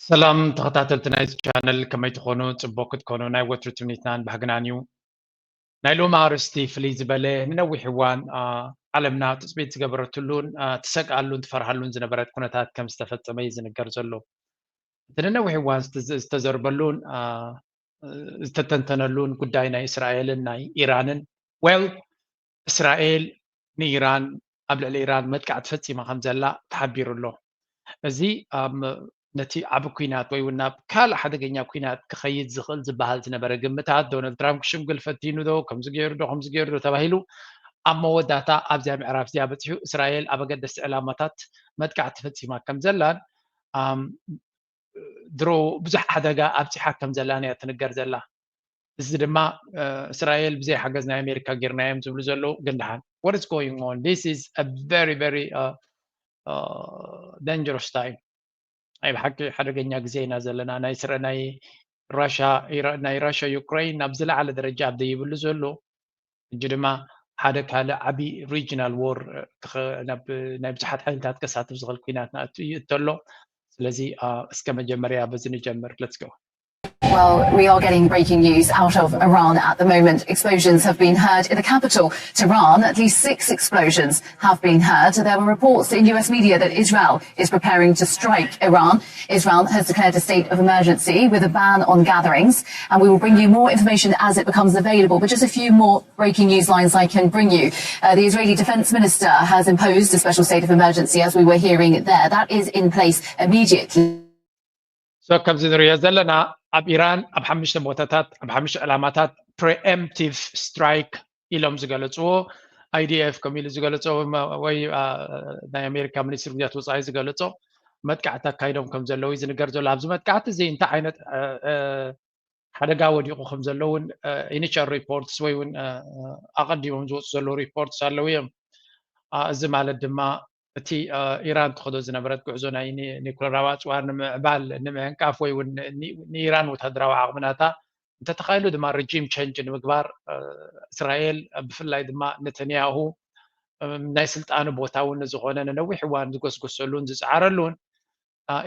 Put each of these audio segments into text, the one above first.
ሰላም ተኸታተልቲ ናይዚ ቻነል፣ ከመይ ትኾኑ? ጽቡቕ ክትኮኑ ናይ ወትሩ ትምኒትናን ባህግናን እዩ። ናይ ሎሚ ኣርእስቲ ፍልይ ዝበለ፣ ንነዊሕ እዋን ዓለምና ትጽቢት ዝገበረትሉን ትሰግኣሉን ትፈርሃሉን ዝነበረት ኩነታት ከም ዝተፈጸመ እዩ ዝንገር ዘሎ። እቲ ንነዊሕ እዋን ዝተዘርበሉን ዝተተንተነሉን ጉዳይ ናይ እስራኤልን ናይ ኢራንን፣ well፣ እስራኤል ንኢራን ኣብ ልዕሊ ኢራን መጥቃዕቲ ፈጺማ ከም ዘላ ተሓቢሩ ኣሎ። እዚ ነቲ ዓቢ ኲናት ወይ እውን ናብ ካልእ ሓደገኛ ኲናት ክኸይድ ዝኽእል ዝበሃል ዝነበረ ግምታት፣ ዶናልድ ትራምፕ ክሽምግል ፈቲኑ ዶ፣ ከምዚ ገይሩ ዶ፣ ከምዚ ገይሩ ዶ ተባሂሉ፣ ኣብ መወዳእታ ኣብዚኣ ምዕራፍ እዚኣ በጺሑ፣ እስራኤል ኣብ ኣገደስቲ ዕላማታት መጥቃዕቲ ፈጺማ ከም ዘላን ድሮ ብዙሕ ሓደጋ ኣብጺሓ ከም ዘላን እያ ትንገር ዘላ። እዚ ድማ እስራኤል ብዘይ ሓገዝ ናይ ኣሜሪካ ጌርናዮም ዝብሉ ዘለዉ፣ ግን ደሓን what is going on? This is a very very dangerous time። ናይ ብሓቂ ሓደገኛ ግዜ ኢና ዘለና። ናይ ስረ ናይ ራሻ ናይ ራሻ ዩክሬን ናብ ዝለዓለ ደረጃ ኣብ ደይብሉ ዘሎ፣ እጂ ድማ ሓደ ካልእ ዓቢ regional war ናይ ብዙሓት ሓይልታት ከሳትፍ ዝኽእል ኩናት ንኣቱ እዩ እተሎ። ስለዚ እስከ መጀመርያ በዚ ንጀምር። Let's go. Well, we are getting breaking news out of Iran at the moment. Explosions have been heard in the capital, Tehran. At least six explosions have been heard. There were reports in U S media that Israel is preparing to strike Iran. Israel has declared a state of emergency with a ban on gatherings, and we will bring you more information as it becomes available. But just a few more breaking news lines I can bring you. Uh, the Israeli defense minister has imposed a special state of emergency, as we were hearing there. That is in place immediately. So ከምዚ ንሪኦ ዘለና ኣብ ኢራን ኣብ ሓሙሽተ ቦታታት ኣብ ሓሙሽተ ዕላማታት preemptive strike ኢሎም ዝገለፅዎ፣ IDF ከም ኢሉ ዝገለፆ ወይ ናይ ኣሜሪካ ሚኒስትሪ ጉዳያት ወፃኢ ዝገለፆ መጥቃዕቲ ኣካይዶም ከም ዘለዉ ዝንገር ዘሎ። ኣብዚ መጥቃዕቲ እዚ እንታይ ዓይነት ሓደጋ ወዲቑ ከም ዘለውን initial reports ወይ እውን ኣቐዲሞም ዝወፁ ዘለዉ reports ኣለዉ እዮም። እዚ ማለት ድማ እቲ ኢራን ትኸዶ ዝነበረት ጉዕዞ ናይ ኒኩለራዊ ኣፅዋር ንምዕባል ንምዕንቃፍ ወይ እውን ንኢራን ወታደራዊ ዓቕምናታ እንተተኻኢሉ ድማ regime change ንምግባር እስራኤል ብፍላይ ድማ ነተንያሁ ናይ ስልጣኑ ቦታ እውን ዝኾነ ንነዊሕ እዋን ዝጎስጎሰሉን ዝፀዓረሉን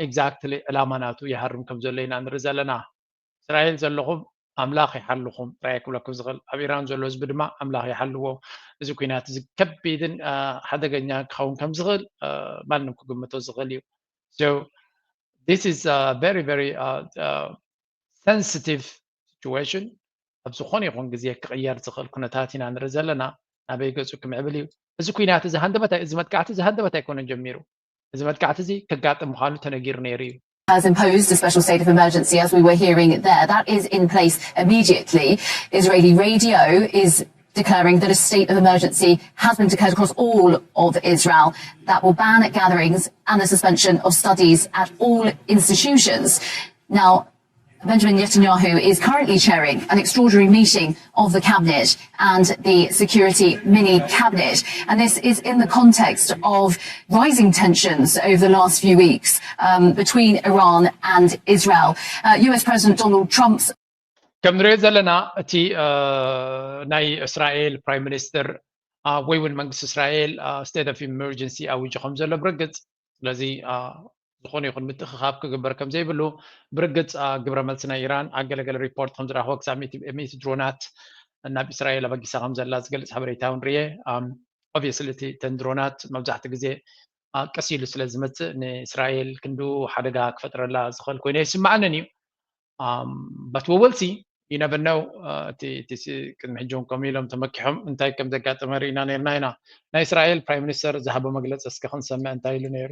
exactly ዕላማ ናቱ ይሃርም ከም ዘሎ ኢና ንርኢ ዘለና። እስራኤል ዘለኹም ኣምላኽ ይሓልኹም ጥራይ ክብለኩም ዝኽእል። ኣብ ኢራን ዘሎ ህዝቢ ድማ ኣምላኽ ይሓልዎ። እዚ ኩናት እዚ ከቢድን ሓደገኛ ክኸውን ከም ዝኽእል ማንም ክግምቶ ዝኽእል እዩ። So this is a very very sensitive situation። ኣብ ዝኾነ ይኹን ግዜ ክቕየር ዝኽእል ኩነታት ኢና ንርኢ ዘለና። ናበይ ገጹ ክምዕብል እዩ? እዚ ኩናት እዚ ሃንደበት እዚ መጥቃዕቲ እዚ ሃንደበት ኣይኮነን ጀሚሩ። እዚ መጥቃዕቲ እዚ ከጋጥም ምዃኑ ተነጊሩ ነይሩ እዩ። Has imposed a special state of emergency, as we were hearing there. That is in place immediately. Israeli radio is declaring that a state of emergency has been declared across all of Israel. That will ban gatherings and the suspension of studies at all institutions. Now, Benjamin Netanyahu is currently chairing an extraordinary meeting of the cabinet and the security mini cabinet. And this is in the context of rising tensions over the last few weeks um, between Iran and Israel. Uh, U S President Donald Trump's ከም ንሪኦ ዘለና እቲ ናይ እስራኤል ፕራይም ሚኒስትር ወይ እውን መንግስቲ እስራኤል state of emergency ኣዊጁ ከም ዘሎ ብርግፅ። ስለዚ ዝኾነ ይኹን ምትእኽኻብ ክግበር ከም ዘይብሉ ብርግፅ ግብረ መልሲ ናይ ኢራን ኣገለገለ ሪፖርት ከም ዝረኸቦ ክሳብ ሚእቲ ድሮናት ናብ እስራኤል ኣበጊሳ ከም ዘላ ዝገልፅ ሓበሬታ እውን ርየ። Obviously እቲ ተን ድሮናት መብዛሕትኡ ግዜ ቀስ ኢሉ ስለ ዝመፅእ ንእስራኤል ክንዱ ሓደጋ ክፈጥረላ ዝኽእል ኮይኑ ኣይስማዓንን እዩ። But we will see. You never know. እቲ ቅድሚ ሕጂ እውን ከምኡ ኢሎም ተመኪሖም እንታይ ከም ዘጋጠመ ርኢና ነርና ኢና። ናይ እስራኤል ፕራይም ሚኒስተር ዝሃቦ መግለፂ እስከ ክንሰምዕ እንታይ ኢሉ ነይሩ?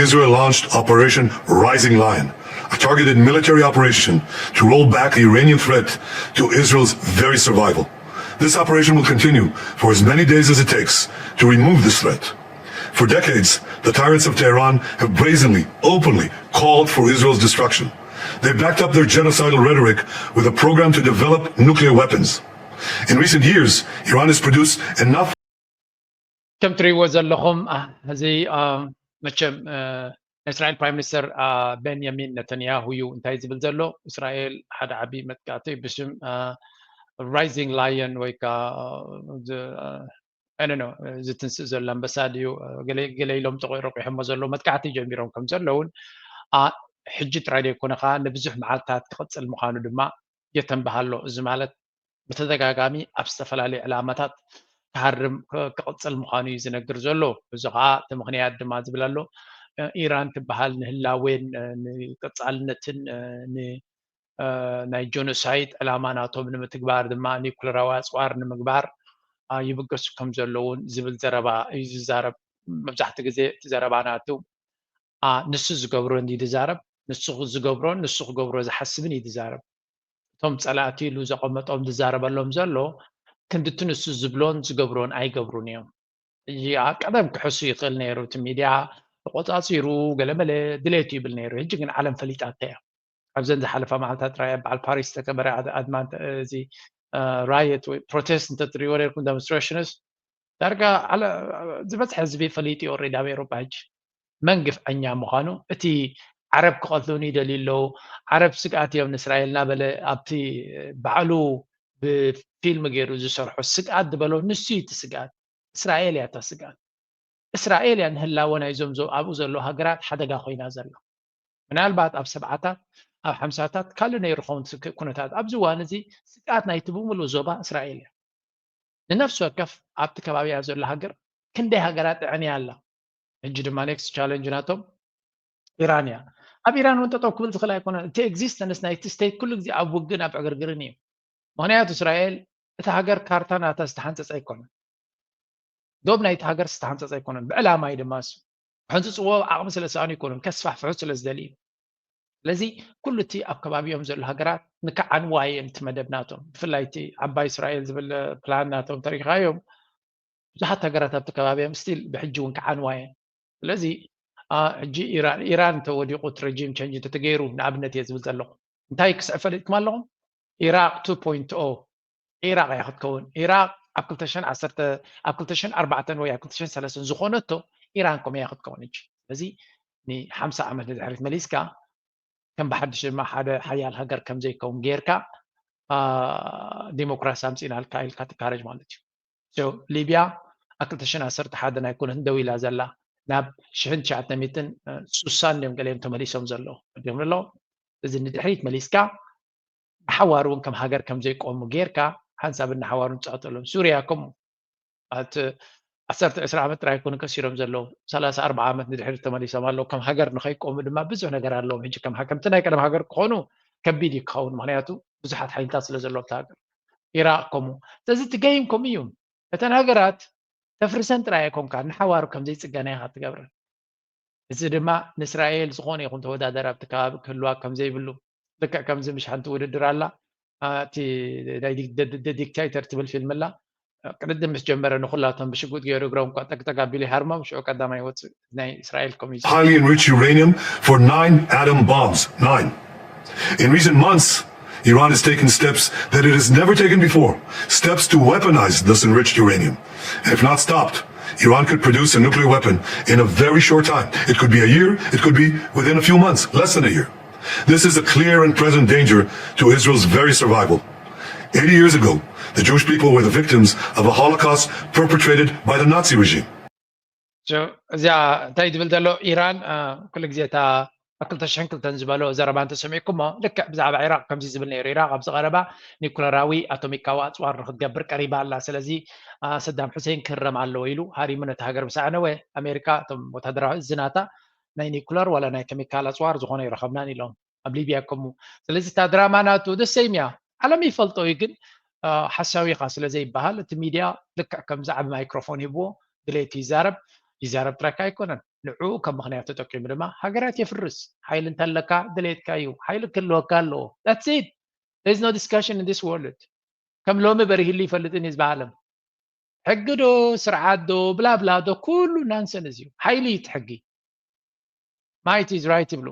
Israel launched Operation Rising Lion, a targeted military operation to roll back the Iranian threat to Israel's very survival. This operation will continue for as many days as it takes to remove this threat. For decades, the tyrants of Tehran have brazenly, openly called for Israel's destruction. They backed up their genocidal rhetoric with a program to develop nuclear weapons. In recent years, Iran has produced enough ከም ትሪእዎ ዘለኹም እዚ መቸም ናይ እስራኤል ፕራይም ሚኒስተር ቤንያሚን ነተንያሁ እዩ እንታይ ዝብል ዘሎ። እስራኤል ሓደ ዓብዪ መጥቃዕቲ ብሽም ራይዚንግ ላየን ወይ ከዓ ዝትንስእ ዘሎ ኣንበሳ ድዩ ገለ ኢሎም ረቂሖሞ ዘለዉ መጥቃዕቲ ጀሚሮም ከም ዘለውን ሕጂ ጥራይ ዘይኮነ ከዓ ንብዙሕ መዓልታት ክቕፅል ምዃኑ ድማ የተንብሃሎ። እዚ ማለት ብተደጋጋሚ ኣብ ዝተፈላለዩ ዕላማታት ክሃርም ክቕፅል ምዃኑ እዩ ዝነግር ዘሎ። እዚ ከዓ እቲ ምኽንያት ድማ ዝብል ኣሎ፣ ኢራን ትበሃል ንህላዌን ንቀፃልነትን ናይ ጆኖሳይድ ዕላማ ናቶም ንምትግባር ድማ ኒኩለራዊ ኣፅዋር ንምግባር ይብገሱ ከም ዘለውን ዝብል ዘረባ እዩ ዝዛረብ። መብዛሕትኡ ግዜ እቲ ዘረባ ናቱ ንሱ ዝገብሮ እንዲ ዝዛረብ፣ ንሱ ዝገብሮን ንሱ ክገብሮ ዝሓስብን እዩ ዝዛረብ። እቶም ፀላእቲ ኢሉ ዘቐመጦም ዝዛረበሎም ዘሎ ክንድቲ ንሱ ዝብሎን ዝገብሮን ኣይገብሩን እዮም። ቀደም ክሕሱ ይኽእል ነይሩ፣ እቲ ሚድያ ተቆፃፂሩ ገለመለ ድሌቱ ይብል ነይሩ። ሕጂ ግን ዓለም ፈሊጣቶ እያ። ኣብዘን ዝሓለፋ መዓልታት ጥራይ ኣብ በዓል ፓሪስ ዝተገበረ ኣድማን እዚ ራየት ወይ ፕሮቴስት እንተትሪእዎ ነርኩም፣ ዴሞንስትሬሽንስ ዳርጋ ዝበዝሐ ህዝቢ ፈሊጡ እዩ ኦሬዲ ኣብ ኤሮፓ ሕጂ መን ግፍዐኛ ምዃኑ። እቲ ዓረብ ክቐትሉኒ ይደልዩ ኣለዉ፣ ዓረብ ስግኣት እዮም ንእስራኤል እናበለ ኣብቲ ባዕሉ ብፊልም ገይሩ ዝሰርሖ ስግኣት ዝበሎ ንሱ እዩ እቲ ስግኣት። እስራኤል እያ እታ ስግኣት። እስራኤል እያ ንህላወ ናይዞም ኣብኡ ዘለዉ ሃገራት ሓደጋ ኮይና ዘላ። ምናልባት ኣብ ሰብዓታት ኣብ ሓምሳታት ካልእ ነይሩ ኸውን ኩነታት። ኣብዚ እዋን እዚ ስግኣት ናይቲ ብምሉእ ዞባ እስራኤል እያ። ንነፍሲ ወከፍ ኣብቲ ከባቢያ ዘሎ ሃገር ክንደይ ሃገራት ጥዕንያ ኣላ። ሕጂ ድማ ኔክስት ቻለንጅ ናቶም ኢራን እያ። ኣብ ኢራን እውን ጠጠው ክብል ዝኽእል ኣይኮነን። እቲ ኤግዚስተንስ ናይቲ ስቴት ኩሉ ግዜ ኣብ ውግን ኣብ ዕግርግርን እዩ። ምኽንያቱ እስራኤል እቲ ሃገር ካርታ ናታ ዝተሓንፀፀ ኣይኮነን። ዶብ ናይቲ ሃገር ዝተሓንፀፀ ኣይኮነን። ብዕላማ እዩ ድማ እሱ። ክሕንፅፅዎ ዓቕሚ ስለ ዝሰኣኑ ኣይኮኑን፣ ከስፋሕፍሑ ስለ ዝደልዩ። ስለዚ ኩሉ እቲ ኣብ ከባቢኦም ዘሎ ሃገራት ንክዓንዋ እየን እቲ መደብ ናቶም። ብፍላይ እቲ ዓባይ እስራኤል ዝብል ፕላን ናቶም ተሪኻዮም ብዙሓት ሃገራት ኣብቲ ከባቢኦም ስቲል ብሕጂ እውን ክዓንዋ እየን። ስለዚ ሕጂ ኢራን ኢራን እንተወዲቑ እቲ ረጂም ቸንጅ እንተተገይሩ ንኣብነት እየ ዝብል ዘለኹ እንታይ ክስዕብ ፈሊጥኩም ኣለኹም? ኢራቅ ቱ ፖይንት ኦ ኢራቅ እያ ክትከውን። ኢራቅ ኣብ ክልተ ሽሕን ዓሰርተ ኣብ ክልተ ሽሕን ኣርባዕተን ወይ ኣብ ክልተ ሽሕን ሰለስተን ዝኾነቶ ኢራን ከምኡ እያ ክትከውን። ሕጂ ስለዚ ንሓምሳ ዓመት ንድሕሪት መሊስካ ከም ብሓድሽ ድማ ሓደ ሓያል ሃገር ከም ዘይከውን ጌርካ ዲሞክራሲ ኣምፂናልካ ኢልካ ትካረጅ ማለት እዩ። ሊብያ ኣብ ክልተ ሽሕን ዓሰርተ ሓደን ኣይኮነትን ደው ኢላ ዘላ፣ ናብ ሽሕን ትሽዓተ ሚእትን ሱሳን እዮም ገሊኦም ተመሊሶም ዘለዉ እዮም ኣለዉ። እዚ ንድሕሪት መሊስካ ብሓዋር እውን ከም ሃገር ከም ዘይቆሙ ጌርካ ሓንሳብ እናሓዋሩ ንፀቀጠሎም። ሱርያ ከምኡ ኣብቲ ዓሰርተ ዕስራ ዓመት ጥራይ ኣይኮኑ ከሲሮም ዘለዉ፣ ሰላሳ ኣርባዓ ዓመት ንድሕሪት ተመሊሶም ኣለዉ። ከም ሃገር ንኸይቆሙ ድማ ብዙሕ ነገር ኣለዎም። ሕጂ ከም ከምቲ ናይ ቀደም ሃገር ክኾኑ ከቢድ እዩ ክኸውን፣ ምክንያቱ ብዙሓት ሓይልታት ስለ ዘለዎም ሃገር። ኢራቅ ከምኡ። ስለዚ እቲ ገይም ከምኡ እዩ። እተን ሃገራት ተፍርሰን ጥራይ ኣይኮንካ ንሓዋሩ ከም ዘይፅገና ኢኻ ትገብረን። እዚ ድማ ንእስራኤል ዝኾነ ይኹን ተወዳደር ኣብቲ ከባቢ ክህልዋ ከም ዘይብሉ ልክዕ ከምዚ ምሽ ሓንቲ ውድድር ኣላ እቲ ናይ ዲክታተር ትብል ፊልም ኣላ ቅድድም ምስ ጀመረ ንኩላቶም ብሽጉጥ ገይሩ እግሮም እኳ ጠቅጠቅ ኣቢሉ ይሃርሞም ሽዑ ቀዳማይ ይወፅእ ናይ እስራኤል ኮሚሽን highly enriched uranium for nine atom bombs. Nine. In recent months, Iran has taken steps that it has never taken before, steps to weaponize this enriched uranium. And if not stopped, Iran could produce a nuclear weapon in a very short time. It could be a year, it could be within a few months, less than a year. This is a clear and present danger to Israel's very survival. Eighty years ago, the Jewish people were the victims of a Holocaust perpetrated by the Nazi regime. እዚኣ እንታይ ትብል ዘሎ ኢራን ኩሉ ግዜ እታ ኣብ ክልተ ሽሕን ክልተን ዝበሎ ዘረባ እንተሰሚዕኩሞ ልክዕ ብዛዕባ ኢራቅ ከምዚ ዝብል ነይሩ። ኢራቅ ኣብዚ ቀረባ ኒኩለራዊ ኣቶሚካዊ ኣፅዋር ንክትገብር ቀሪባ ኣላ። ስለዚ ሰዳም ሑሴን ክህረም ኣለዎ ኢሉ ሃሪሙ ነቲ ሃገር ምስ ኣዕነወ ኣሜሪካ እቶም ወታደራዊ እዝናታ ናይ ኒኩለር ዋላ ናይ ኬሚካል ኣፅዋር ዝኾነ ይረኸብናን ኢሎም ኣብ ሊብያ ከምኡ። ስለዚ እታ ድራማ ናቱ ደሰይም እያ ዓለም ይፈልጦ እዩ ግን ሓሳዊኻ ስለ ዘይበሃል እቲ ሚድያ ልክዕ ከም ዛዕቢ ማይክሮፎን ሂብዎ ድሌቱ ይዛረብ ይዛረብ ጥራይካ ኣይኮነን ንዕኡ ከም ምክንያት ተጠቂሙ ድማ ሃገራት የፍርስ ሓይሊ እንተለካ ድሌትካ እዩ ሓይሊ ክህልወካ ኣለዎ that's it there is no discussion in this world ከም ሎሚ በሪህሉ ይፈልጥን እዩ ዝበሃለም ሕጊ ዶ ስርዓት ዶ ብላብላ ዶ ኩሉ ናንሰንስ እዩ ሓይሊ እዩ እቲ ሕጊ might is right ይብሉ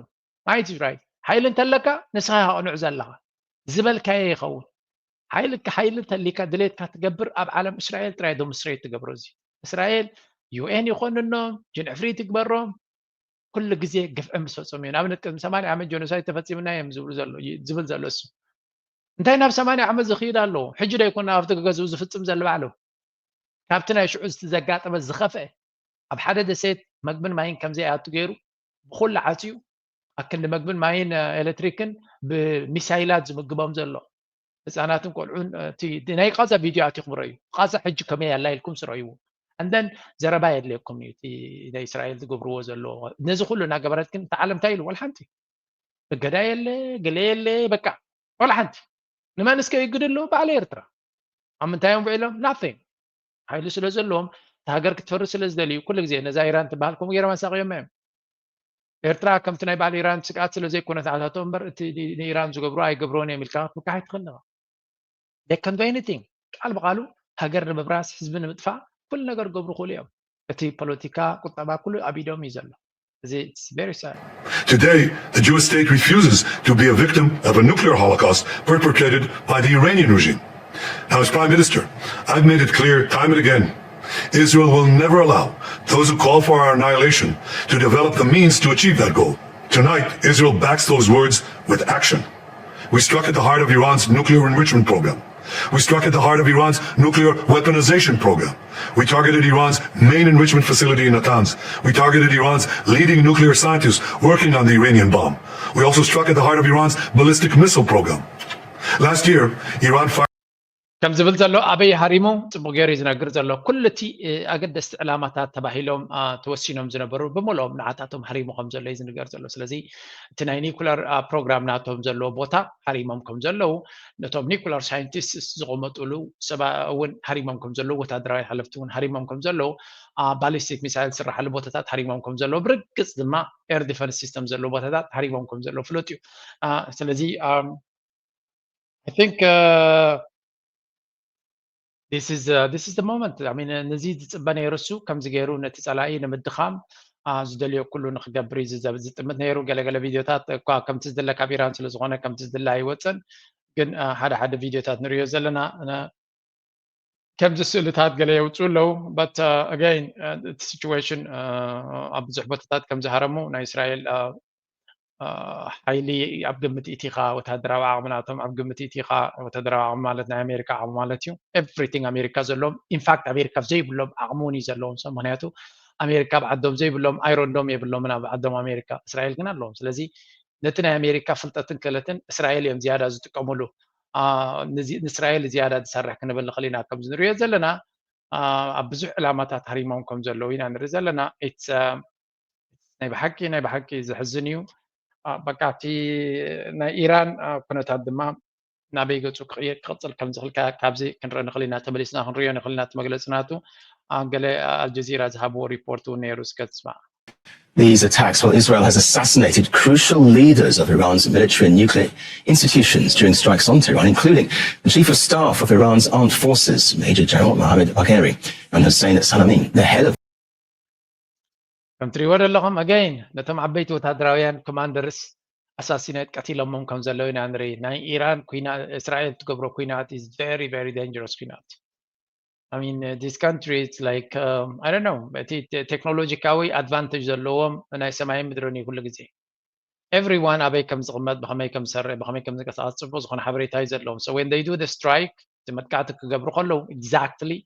might is right ሓይሊ እንተለካ ንስኻ ኢኻ ቅኑዕ ዘለኻ ዝበልካዮ ይኸውን ሓይሊ ሓይሊ እንተሊካ ድሌትካ ትገብር ኣብ ዓለም እስራኤል ጥራይ ዶምስትሬት ትገብሮ እዚ እስራኤል ዩኤን ይኾንኖም ጅንዕፍሪ ትግበሮም ኩሉ ግዜ ግፍዒ ምስ ፈፀሙ እዩ ንኣብነት ቅድሚ ሰማንያ ዓመት ጀኖሳይድ ተፈፂምና እዮም ዝብል ዘሎ እሱ እንታይ ናብ ሰማንያ ዓመት ዝኽይድ ኣለዎ ሕጂ ዶ ይኮን ኣብቲ ገገዝኡ ዝፍፅም ዘሎ ባዕሉ ካብቲ ናይ ሽዑ ዘጋጠመ ዝኸፍአ ኣብ ሓደ ደሴት መግብን ማይን ከምዘይኣቱ ገይሩ ብኩሉ ዓፅዩ ኣክንዲ መግብን ማይን ኤሌክትሪክን ብሚሳይላት ዝምግቦም ዘሎ ህፃናትን ቆልዑን። እቲ ናይ ቃዛ ቪድዮ ኣቲኹም ረዩ። ቃዛ ሕጂ ከመይ ኣላ ኢልኩም ስረይዎ። እንደን ዘረባ የድልየኩም እዩ። እቲ ናይ እስራኤል ዝገብርዎ ዘሎ ነዚ ኩሉ እናገበረት ግን እቲ ዓለም እንታይ ኢሉ? ወላ ሓንቲ እገዳ የለ፣ ገለ የለ፣ በቃ ወላ ሓንቲ። ንመን እስከ ይግድሉ? በዓል ኤርትራ። ኣብ ምንታይ እዮም ውዒሎም? ናቲንግ። ሓይሊ ስለ ዘለዎም፣ እቲ ሃገር ክትፈርስ ስለ ዝደልዩ፣ ኩሉ ግዜ ነዛ ኢራን ትበሃል ከምኡ ገይሮም ኣሳቕዮማ እዮም። ኤርትራ ከምቲ ናይ በዓል ኢራን ስግኣት ስለ ዘይኮነት ንዓታቶም እምበር፣ እቲ ንኢራን ዝገብሩ ኣይገብርዎን እዮም ኢልካ ክትምካሕ ኣይትኽእልን ኢኻ። They can do anything። ቃል ብቓሉ ሃገር ንምብራስ፣ ህዝቢ ንምጥፋእ፣ ኩሉ ነገር ክገብሩ ይኽእሉ እዮም። እቲ ፖለቲካ፣ ቁጠባ፣ ኩሉ ኣብ ኢዶም እዩ ዘሎ። እዚ it's very sad። Today, the Jewish state refuses to be a victim of a nuclear holocaust perpetrated by the Iranian regime. Now, as Prime Minister, I've made it clear time and again, Israel will never allow those who call for our annihilation to develop the means to achieve that goal. Tonight, Israel backs those words with action. We struck at the heart of Iran's nuclear enrichment program. We struck at the heart of Iran's nuclear weaponization program. We targeted Iran's main enrichment facility in Natanz. We targeted Iran's leading nuclear scientists working on the Iranian bomb. We also struck at the heart of Iran's ballistic missile program. Last year, Iran fired ከም ዝብል ዘሎ ኣበይ ሃሪሙ ጽቡቕ ገይሩ እዩ ዝነግር ዘሎ። ኩሉ እቲ ኣገደስቲ ዕላማታት ተባሂሎም ተወሲኖም ዝነበሩ ብምልኦም ንዓታቶም ሃሪሙ ከም ዘሎ እዩ ዝንገር ዘሎ። ስለዚ እቲ ናይ ኒኩለር ፕሮግራም ናቶም ዘለዎ ቦታ ሃሪሞም ከም ዘለዉ፣ ነቶም ኒኩለር ሳይንቲስትስ ዝቐመጥሉ ሰባ እውን ሃሪሞም ከም ዘለዉ፣ ወታደራዊ ሓለፍቲ እውን ሃሪሞም ከም ዘለዉ፣ ባሊስቲክ ሚሳይል ዝስራሓሉ ቦታታት ሃሪሞም ከም ዘለዉ፣ ብርግጽ ድማ ኤር ዲፈንስ ሲስተም ዘለዎ ቦታታት ሃሪሞም ከም ዘለዉ ፍሉጥ እዩ። ስለዚ I think this is this is the moment. I mean ነዚ ዝፅበ ነይሩ እሱ ከምዚ ገይሩ ነቲ ፀላኢ ንምድኻም ዝደልዮ ኩሉ ንክገብር እዩ ዝጥምት ነይሩ። ገለገለ ቪድዮታት እኳ ከምቲ ዝድለ ካብ ኢራን ስለዝኾነ ከምቲ ዝድለ ኣይወፅን። ግን ሓደ ሓደ ቪድዮታት ንሪኦ ዘለና ከምዚ ስእልታት ገለ የውፅኡ ኣለዉ። But again እቲ situation ኣብ ብዙሕ ቦታታት ከም ዝሃረሙ ናይ እስራኤል ሓይሊ ኣብ ግምት ኢቲኻ፣ ወታደራዊ ዓቕሚ ናቶም ኣብ ግምት ኢቲኻ፣ ወታደራዊ ዓቕሚ ማለት ናይ ኣሜሪካ ዓቕሚ ማለት እዩ። Everything ኣሜሪካ ዘለዎም፣ ኢንፋክት ኣሜሪካ ዘይብሎም ዓቕሚ እውን እዩ ዘለዎም። ሰብ ምክንያቱ ኣሜሪካ ኣብ ዓዶም ዘይብሎም ኣይሮንዶም የብሎምን ኣብ ዓዶም ኣሜሪካ። እስራኤል ግን ኣለዎም። ስለዚ ነቲ ናይ ኣሜሪካ ፍልጠትን ክእለትን እስራኤል እዮም ዝያዳ ዝጥቀሙሉ። ንእስራኤል ዝያዳ ዝሰርሕ ክንብል ንኽእል ኢና። ከምዚ ንሪኦ ዘለና ኣብ ብዙሕ ዕላማታት ሃሪሞም ከም ዘለዉ ኢና ንርኢ ዘለና። ናይ ብሓቂ ናይ ብሓቂ ዘሕዝን እዩ። በቃ እቲ ናይ ኢራን ኩነታት ድማ ናበይ ገፁ ክቕየር ክቕፅል ከም ዝኽእል ካብዚ ክንርኢ ንኽእል ኢና። ተመሊስና ክንሪኦ ንኽእል ኢና። እቲ መግለፂ ናቱ ገለ ኣልጀዚራ ዝሃብዎ ሪፖርት እውን ነይሩ። እስከ ትስማዕ። These attacks, while Israel has assassinated crucial leaders of Iran's military and nuclear institutions during strikes on Tehran, including the chief of staff of Iran's armed forces, Major General Mohammad Bagheri, and Hossein Salami, the head of ከም ትሪእዎ ዘለኹም ኣገይን ነቶም ዓበይቲ ወታደራውያን ኮማንደርስ ኣሳሲነት ቀቲሎሞም ከም ዘለዉ ኢና ንርኢ። ናይ ኢራን ኩና እስራኤል ትገብሮ ኩናት is very very dangerous ኩናት። I mean this country it's like I don't know እቲ ቴክኖሎጂካዊ ኣድቫንቴጅ ዘለዎም ናይ ሰማይን ምድርን እዩ ኩሉ ግዜ። Everyone ኣበይ ከም ዝቕመጥ ብኸመይ ከም ዝሰርሕ ብኸመይ ከም ዝንቀሳቐስ ፅቡቅ ዝኾነ ሓበሬታ እዩ ዘለዎም። So when they do the strike እቲ መጥቃዕቲ ክገብሩ ከለዉ exactly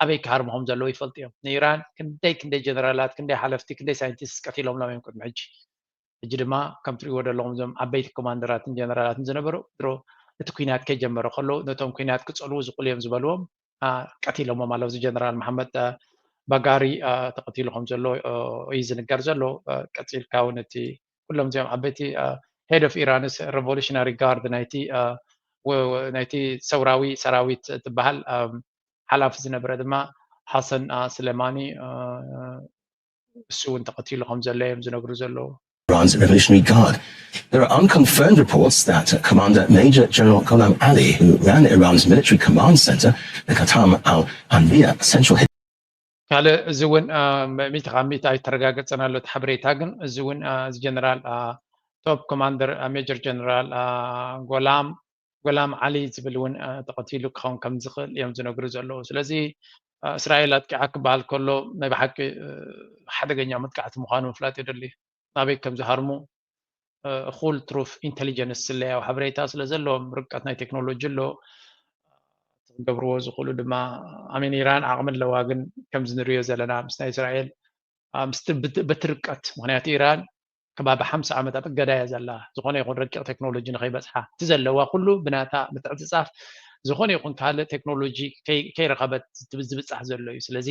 ኣበይ ክሃርምኹም ዘለዉ ይፈልጡ እዮም። ንኢራን ክንደይ ክንደይ ጀነራላት ክንደይ ሓለፍቲ ክንደይ ሳይንቲስት ቀቲሎምሎም እዮም ቅድሚ ሕጂ። ሕጂ ድማ ከም ትሪእዎ ዘለኹም እዞም ዓበይቲ ኮማንደራትን ጀነራላትን ዝነበሩ ድሮ እቲ ኩናት ከይጀመረ ከለዉ ነቶም ኩናት ክፀልዉ ዝኽእሉ እዮም ዝበልዎም ቀቲሎሞም ኣለዉ። እዚ ጀነራል መሓመድ ባጋሪ ተቐቲሉ ከም ዘሎ እዩ ዝንገር ዘሎ። ቀፂልካ እውን እቲ ኩሎም እዚኦም ዓበይቲ head of Iran's revolutionary guard ናይቲ ናይቲ ሰውራዊ ሰራዊት ትበሃል ሓላፊ ዝነበረ ድማ ሓሰን ስለማኒ እሱ እውን ተቐቲሉ ከም ዘሎ እዮም ዝነግሩ ዘለዉ። Iran's Revolutionary Guard. There are unconfirmed reports that Commander Major General Gholam Ali, who ran Iran's military command center, the Qatam al Anbiya Central ካልእ እዚ እውን ሚእቲ ካብ ሚእቲ ኣይተረጋገፀን ኣሎ እቲ ሓበሬታ። ግን እዚ እውን እዚ ጀነራል ቶፕ ኮማንደር ሜጀር ጀነራል ጎላም ጎላም ዓሊ ዝብል እውን ተቐቲሉ ክኸውን ከም ዝኽእል እዮም ዝነግሩ ዘለዉ። ስለዚ እስራኤል ኣጥቂዓ ክበሃል ከሎ ናይ ብሓቂ ሓደገኛ መጥቃዕቲ ምዃኑ ምፍላጥ የደሊ። ናበይ ከም ዝሃርሙ full truth intelligence ስለያዊ ሓበሬታ ስለ ዘለዎም ርቀት ናይ ቴክኖሎጂ ኣሎ ክገብርዎ ዝኽእሉ ድማ ኣሜን ኢራን ዓቕሚ ኣለዋ። ግን ከምዚ ንሪኦ ዘለና ምስ ናይ እስራኤል ምስቲ ብትርቀት ምክንያቱ ኢራን ከባቢ ሓምሳ ዓመት ኣብ እገዳ እያ ዘላ። ዝኾነ ይኹን ረቂቕ ቴክኖሎጂ ንኸይበፅሓ፣ እቲ ዘለዋ ኩሉ ብናታ ምትዕፅፃፍ፣ ዝኾነ ይኹን ካልእ ቴክኖሎጂ ከይ-፣ ከይረኸበት ዝብ-፣ ዝብፃሕ ዘሎ እዩ። ስለዚ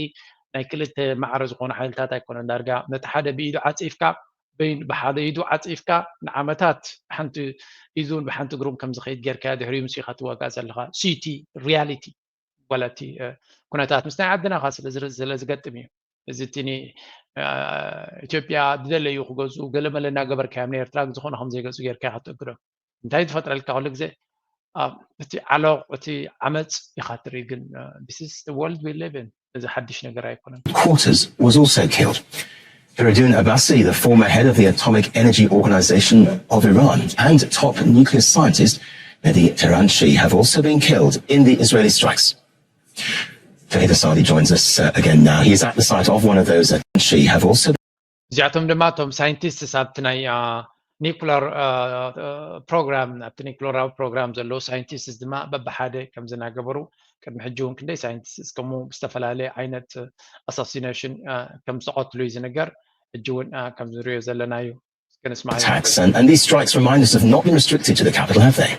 ናይ ክልተ ማዕረ ዝኾኑ ሓይልታት ኣይኮነን። ዳርጋ ነቲ ሓደ ብኢዱ ዓፂፍካ፣ በይን-፣ ብሓደ ኢዱ ዓፂፍካ ንዓመታት ብሓንቲ ኢዱን ብሓንቲ እግሩን ከም ዝኸይድ ጌርካ ድሕሪኡ ምስ ኢኻ ትዋጋእ ዘለኻ። ሲቲ ሪያሊቲ ዋላ እቲ፣ እ፣ ኩነታት ምስ ናይ ዓድና ኻ ስለ ዝር-፣ ስለ ዝገጥም እዩ። እዚ እቲ ኒ-፣ እ፣ ኢትዮጵያ ዝደለዩ ክገዝኡ ገለ መለ እናገበርካዮም ንኤርትራ ዝኾነ ከም ዘይገዝኡ ጌርካ ኢኻ ትእግዶም። እንታይ ዝፈጥረልካ ኩሉ ግዜ ኣብ እቲ ዓሎቕ፣ እቲ ዓመጽ ኢኻ ትርኢ። ግን፣ እ፣ this is the world we live in። እዚ ሓድሽ ነገር ኣይኮነን። Quarters was also killed. Firidun Abbasi, the former head of the Atomic Energy Organization of Iran and top nuclear scientist Mehdi Tehranchi, have also been killed in the Israeli strikes. Fahid Assadi joins us uh, again now. He's at the site of one of those. She have also እዚኣቶም ድማ እቶም ሳይንቲስትስ ኣብቲ ናይ፣ አ፣ ኒኩለር፣ አ፣ አ፣ ፕሮግራም፣ ኣብቲ ኒኩለራዊ ፕሮግራም ዘለዉ ሳይንቲስትስ ድማ በብሓደ ከምዚ እናገበሩ ቅድሚ ሕጂ እውን ክንደይ ሳይንቲስትስ ከምኡ ዝተፈላለየ ዓይነት ኣሳሲኔሽን፣ አ፣ ከም ዝተቐትሉ እዩ ዝንገር። ሕጂ እውን፣ አ፣ ከም ዝሪኦ ዘለና እዩ። እስከ ንስማዕ። attacks, and, and these strikes remind us have not been restricted to the capital, have they?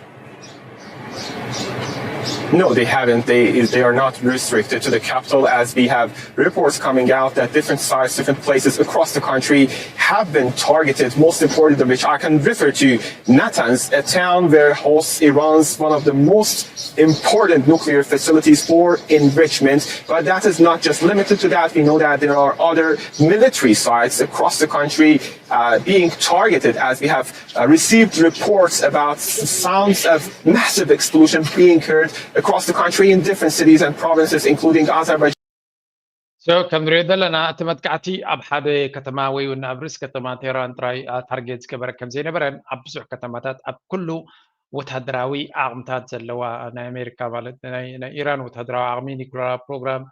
No, they haven't. They, they are not restricted to the capital, as we have reports coming out that different sites, different places across the country have been targeted, most important of which I can refer to Natanz, a town where hosts Iran's one of the most important nuclear facilities for enrichment. But that is not just limited to that. We know that there are other military sites across the country uh, being targeted, as we have uh, received reports about sounds of massive explosion being heard across the country in different cities and provinces, including Azerbaijan. So ከም ንሪኦ ዘለና እቲ መጥቃዕቲ ኣብ ሓደ ከተማ ወይ እውን ኣብ ርእሲ ከተማ ቴህራን ጥራይ፣ አ፣ ታርጌት ዝገበረ ከም ዘይነበረን ኣብ ብዙሕ ከተማታት ኣብ ኩሉ ወታደራዊ ዓቕምታት ዘለዋ ናይ ኣሜሪካ ማለት ናይ፣ ናይ ኢራን ወታደራዊ ዓቕሚ፣ ኒኩለራዊ ፕሮግራም፣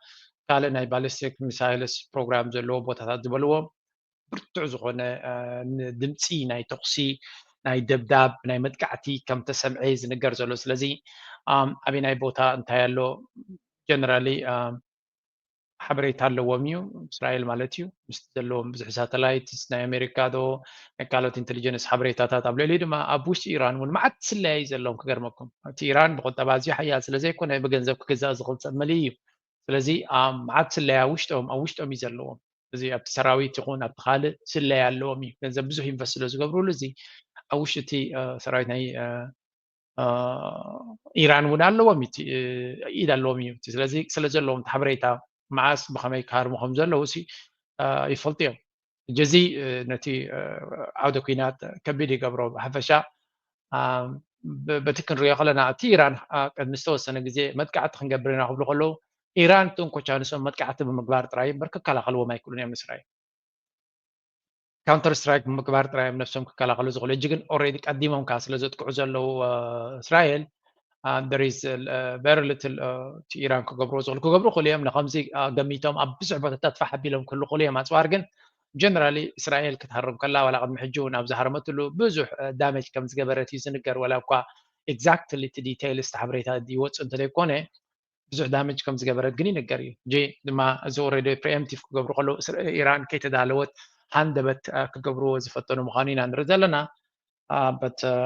ካልእ ናይ ባሊስቲክ ሚሳይልስ ፕሮግራም ዘለዎ ቦታታት ዝበልዎ ብርቱዕ ዝኾነ፣ አ፣ ን-፣ ድምፂ ናይ ተኹሲ፣ ናይ ደብዳብ፣ ናይ መጥቃዕቲ ከም ተሰምዐ ዝንገር ዘሎ። ስለዚ፣ ኣም፣ ኣበናይ ቦታ እንታይ ኣሎ ጀነራሊ፣ ኣም፣ ሓበሬታ ኣለዎም እዩ፣ እስራኤል ማለት እዩ። ምስቲ ዘለዎም ብዙሕ ሳተላይትስ ናይ ኣሜሪካ ዶ ናይ ካልኦት ኢንቴሊጀንስ ሓበሬታታት ኣብ ልዕሊኡ ድማ ኣብ ውሽጢ ኢራን እውን መዓት ስለያ እዩ ዘለዎም። ክገርመኩም እቲ ኢራን ብቁጠባ ኣዝዩ ሓያል ስለ ዘይኮነ ብገንዘብ ክግዛእ ዝኽእል ሰብ መሊኡ እዩ። ስለዚ ኣብ መዓት ስለያ ውሽጦም ኣብ ውሽጦም እዩ ዘለዎም። እዚ ኣብቲ ሰራዊት ይኹን ኣብቲ ካልእ ስለያ ኣለዎም እዩ። ገንዘብ ብዙሕ ኢንቨስት ስለ ዝገብርሉ እዚ ኣብ ውሽጢ እቲ፣ እ፣ ሰራዊት ናይ፣ እ፣ እ፣ ኢራን እውን ኣለዎም እዩ፣ እቲ፣ እ፣ ኢድ ኣለዎም እዩ። እቲ ስለዚ ስለ ዘለዎም እቲ ሓበሬታ መዓስ ብኸመይ ክሃርሙ ከም ዘለዉ ሲ፣ እ፣ ይፈልጡ እዮም። ሕጂ እዚ፣ እ፣ ነቲ፣ እ፣ ዓውደ ኲናት ከቢድ ይገብሮ። ብሓፈሻ፣ እ፣ ብ-፣ በቲ ክንሪኦ ከለና እቲ ኢራን፣ እ፣ ቅድሚ ዝተወሰነ ግዜ መጥቃዕቲ ክንገብር ኢና ክብሉ ከለዉ ኢራን ትንኮቻ ንሶም መጥቃዕቲ ብምግባር ጥራይ እምበር ክከላኸልዎም ኣይክእሉን እዮም ንእስራኤል። ካውንተር ስትራይክ ብምግባር ጥራይ እዮም ነብሶም ክከላኸሉ ዝኽእሉ። ሕጂ ግን ኦልሬዲ ቀዲሞም ከዓ ስለ ዘጥቅዑ ዘለዉ፣ እ፣ እስራኤል፣ እ፣ there is, እ፣ very little፣ እ፣ እቲ ኢራን ክገብርዎ ዝኽእሉ ክገብሩ ክእሉ እዮም። ንኸምዚ፣ እ፣ ገሚቶም ኣብ ብዙሕ ቦታታት ፋሕ ኣቢሎም ክህሉ ክእሉ እዮም ኣፅዋር። ግን ጀነራሊ እስራኤል ክትሃርም ከላ ዋላ ቅድሚ ሕጂ እውን ኣብ ዝሃረመትሉ ብዙሕ፣ እ፣ ዳሜጅ ከም ዝገበረት እዩ ዝንገር። ዋላ እኳ ኤግዛክትሊ እቲ ዲቴይልስ እቲ ሓበሬታ ይወፅእ እንተዘይኮነ ብዙሕ ዳሜጅ ከም ዝገበረት ግን ይንገር እዩ። ሕጂ ድማ እዚ ኦልሬዲ ፕሪኤምፕቲቭ ክገብሩ ከለዉ እስራ-፣ ኢራን ከይተዳለወት ሃንደበት፣ አ፣ ክገብርዎ ዝፈተኑ ምዃኑ ኢና ንርኢ ዘለና። አ፣ but, አ፣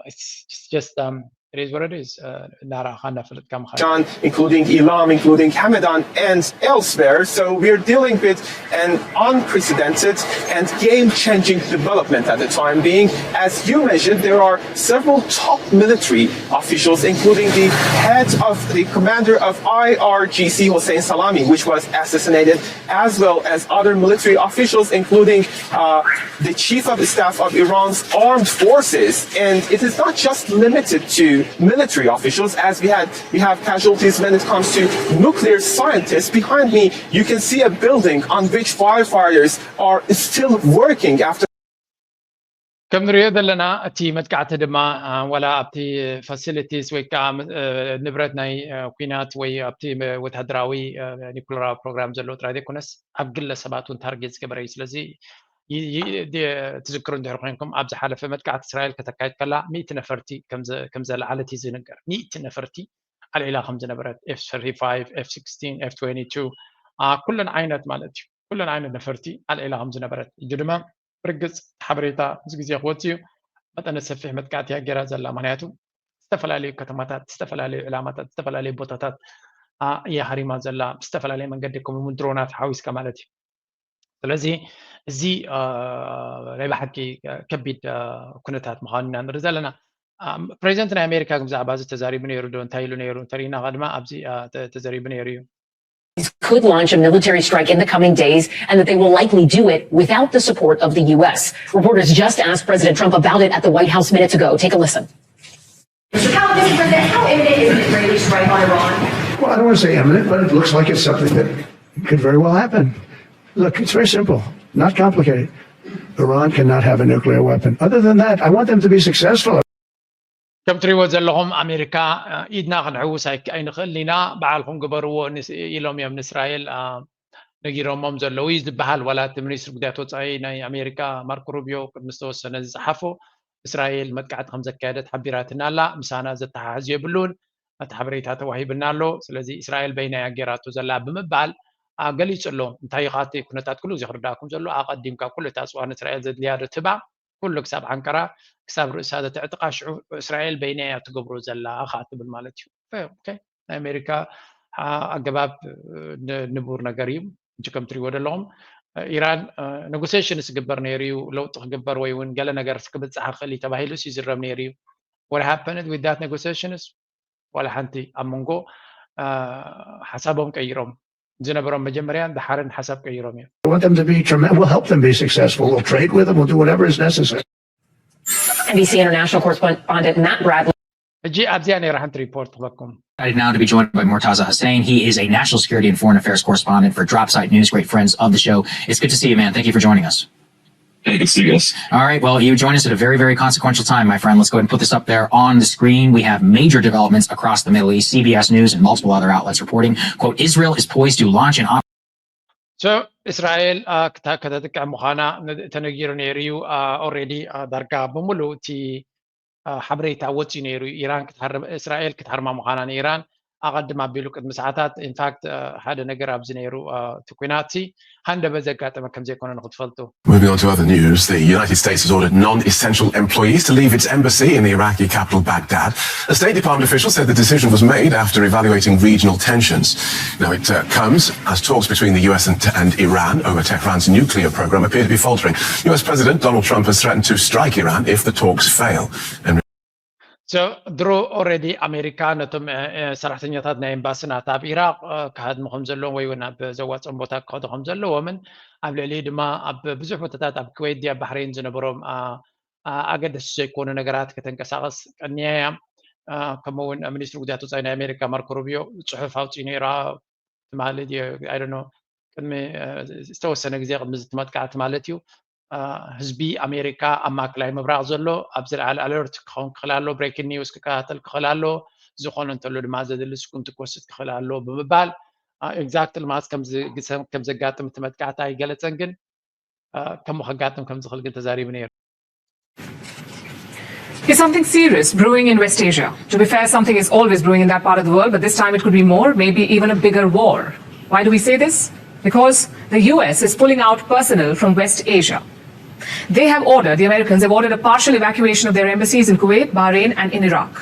it's, it's just, um, it is what it is. አ፣ እናረኣኻ እናፈለጥካ ምዃን እዩ። Including Ilam, including Hamadan and elsewhere. So we're dealing with an unprecedented and game-changing development at the time being. As you mentioned, there are several top military officials, including the head of the commander of I R G C, Hossein Salami, which was assassinated, as well as other military officials, including uh, the chief of staff of Iran's armed forces. And it is not just limited to military officials, as we had we have casualties when it comes to nuclear scientists. Behind me, you can see a building on which firefighters are still working after ከም ንሪኦ ዘለና እቲ መጥቃዕቲ ድማ፣ አ፣ ዋላ ኣብቲ ፋሲሊቲስ ወይ ከዓ፣ እ፣ ንብረት ናይ፣ እ፣ ኲናት ወይ ኣብቲ ወታደራዊ፣ እ፣ ኒኩለራዊ ፕሮግራም ዘለዎ ጥራይ ዘይኮነስ ኣብ ግለ ሰባት እውን ታርጌት ዝገበረ እዩ። ስለዚ ይ-፣ ይ-፣ ድ-፣ ትዝክሩ እንድሕር ኮይንኩም ኣብ ዝሓለፈ መጥቃዕቲ እስራኤል ከተካይድ ከላ ሚእቲ ነፈርቲ ከም ዘ-፣ ከም ዘልዓለት እዩ ዝንገር። ሚእቲ ነፈርቲ ኣልዒላ ከም ዝነበረት ኤፍ ሰርቲ ፋይቭ፣ ኤፍ ሲክስቲን፣ ኤፍ ትዌንቲ ቱ፣ አ፣ ኩለን ዓይነት ማለት እዩ። ኩለን ዓይነት ነፈርቲ ኣልዒላ ከም ዝነበረት። ሕጂ ድማ ብርግፅ ሓበሬታ ምስ ግዜ ክወፅ እዩ። መጠነ ሰፊሕ መጥቃዕቲ እያ ገይራ ዘላ። ምክንያቱ ዝተፈላለዩ ከተማታት፣ ዝተፈላለዩ ዕላማታት፣ ዝተፈላለዩ ቦታታት እያ ሃሪማ ዘላ፣ ብዝተፈላለየ መንገዲ፣ ከምኡ እውን ድሮናት ሓዊስካ ማለት እዩ። ስለዚ እዚ ናይ ብሓቂ ከቢድ ኩነታት ምዃኑ ኢና ንርኢ ዘለና። ፕሬዚደንት ናይ ኣሜሪካ ብዛዕባ እዚ ተዛሪቡ ነይሩ ዶ? እንታይ ኢሉ ነይሩ? እንተሪእና ድማ ኣብዚ ተዘሪቡ ነይሩ እዩ። Could launch a military strike in the coming days and that they will likely do it without the support of the U S. Reporters just asked President Trump about it at the White House minutes ago. Take a listen. How, Mister President, how imminent is an Israeli strike on Iran? Well, I don't want to say imminent, but it looks like it's something that could very well happen. Look, it's very simple, not complicated. Iran cannot have a nuclear weapon. Other than that, I want them to be successful. ከም ትሪእዎ ዘለኹም ኣሜሪካ ኢድና ክንሕውስ ኣይንኽእል ኢና። በዓልኩም ግበርዎ ኢሎም እዮም ንእስራኤል ነጊሮሞም ዘለዉ እዩ ዝበሃል። ዋላ እቲ ሚኒስትሪ ጉዳያት ወፃኢ ናይ ኣሜሪካ ማርኮ ሩቢዮ ቅድሚ ዝተወሰነ ዝፀሓፎ እስራኤል መጥቃዕቲ ከም ዘካየደት ሓቢራትና ኣላ። ምሳና ዘተሓሕዝ የብሉን። እቲ ሓበሬታ ተዋሂብና ኣሎ። ስለዚ እስራኤል በይና እያ ጌራቶ ዘላ ብምባል ገሊፁ ኣሎ። እንታይ እዩ እቲ ኩነታት ኩሉ ግዜ ክርዳእኩም ዘሎ ኣቐዲምካ ኩሉ እቲ ኣፅዋር ንእስራኤል ዘድልያ ዶ ትህባ ኩሉ ክሳብ ዓንቀራ ክሳብ ርእሳ ዘተዕጥቃ ሽዑ እስራኤል በይና እያ ትገብሮ ዘላ ከዓ ትብል ማለት እዩ። ናይ ኣሜሪካ ኣገባብ ንቡር ነገር እዩ። እ ከም ትሪእዎ ዘለኹም ኢራን ኔጎሲሽንስ ክግበር ነይሩ እዩ፣ ለውጢ ክግበር ወይ እውን ገለ ነገር ክብፃሕ ይኽእል እዩ ተባሂሉስ ይዝረብ ነይሩ እዩ። What happened with that negotiations? ዋላ ሓንቲ ኣብ መንጎ ሓሳቦም ቀይሮም ዝነበሮም መጀመርያን ደሓርን ሓሳብ ቀይሮም እዮም። We want them to be tremendous. We'll help them be successful. We'll trade with them. We'll do whatever is necessary. N B C international correspondent Matt Bradley. ሕጂ ኣብዚኣ ነይራ ሓንቲ ሪፖርት ክበኩም። Excited now to be joined by Murtaza Hussain. He is a national security and foreign affairs correspondent for DropSite News. Great friends of the show. It's good to see you, man. Thank you for joining us. Hey, good to see you guys. All right. Well, you joined us at a very, very consequential time, my friend. Let's go ahead and put this up there on the screen. We have major developments across the Middle East. C B S News and multiple other outlets reporting, quote, Israel is poised to launch an op- So እስራኤል ከተጥቅዕ ምዃና ተነጊሩ ነይሩ እዩ። Already ዳርጋ ብምሉእ እቲ ሓበሬታ ወፂኡ ነይሩ። ኢራን እስራኤል ክትሃርማ ምዃና ንኢራን ኣቐድም ኣቢሉ ቅድሚ ሰዓታት ኢንፋክት ሓደ ነገር ኣብዚ ነይሩ። እቲ ኩናት ሃንደበት ዘጋጠመ ከም ዘይኮነ ንክትፈልጡ። Moving on to other news, the United States has ordered non-essential employees to leave its embassy in the Iraqi capital Baghdad. A State Department official said the decision was made after evaluating regional tensions. Now it uh, comes as talks between the U S and, and Iran over Tehran's nuclear program appear to be faltering. U S President Donald Trump has threatened to strike Iran if the talks fail. So ድሮ already ኣሜሪካ ነቶም ሰራሕተኛታት ናይ ኤምባሲ ናታ ኣብ ኢራቅ ክሃድሙ ከም ዘለዎም ወይ እውን ኣብ ዘዋፅኦም ቦታ ክኸዱ ከም ዘለዎምን ኣብ ልዕሊ ድማ ኣብ ብዙሕ ቦታታት ኣብ ኩዌት ድያ ባሕሬን ዝነበሮም ኣገደስቲ ዘይኮኑ ነገራት ከተንቀሳቀስ ቀንያ እያ። ከምኡ እውን ሚኒስትሪ ጉዳያት ወፃኢ ናይ ኣሜሪካ ማርኮ ሩቢዮ ፅሑፍ ኣውፅኡ ነይሩ። ትማሊ ድዮ I don't know ቅድሚ ዝተወሰነ ግዜ ቅድሚ ዝትመጥቃዕቲ ማለት እዩ። ህዝቢ ኣሜሪካ ኣብ ማእከላይ ምብራቕ ዘሎ ኣብ ዝለዓለ ኣለርት ክኸውን ክኽእል ኣሎ። ብሬኪንግ ኒውስ ክከታተል ክኽእል ኣሎ። ዝኾነ እንተሎ ድማ ዘድሊ ስጉምቲ ክወስድ ክኽእል ኣሎ ብምባል ኤግዛክትሊ ማለት ከም ዘጋጥም እቲ መጥቃዕቲ ኣይገለፀን፣ ግን ከምኡ ከጋጥም ከም ዝኽእል ግን ተዛሪቡ ነይሩ። Is something serious brewing in West Asia? To be fair, something is always brewing in that part of the world, but this time it could be more, maybe even a bigger war. Why do we say this? Because the U S is pulling out personnel from West Asia. They have ordered, the Americans have ordered a partial evacuation of their embassies in Kuwait, Bahrain, and in Iraq.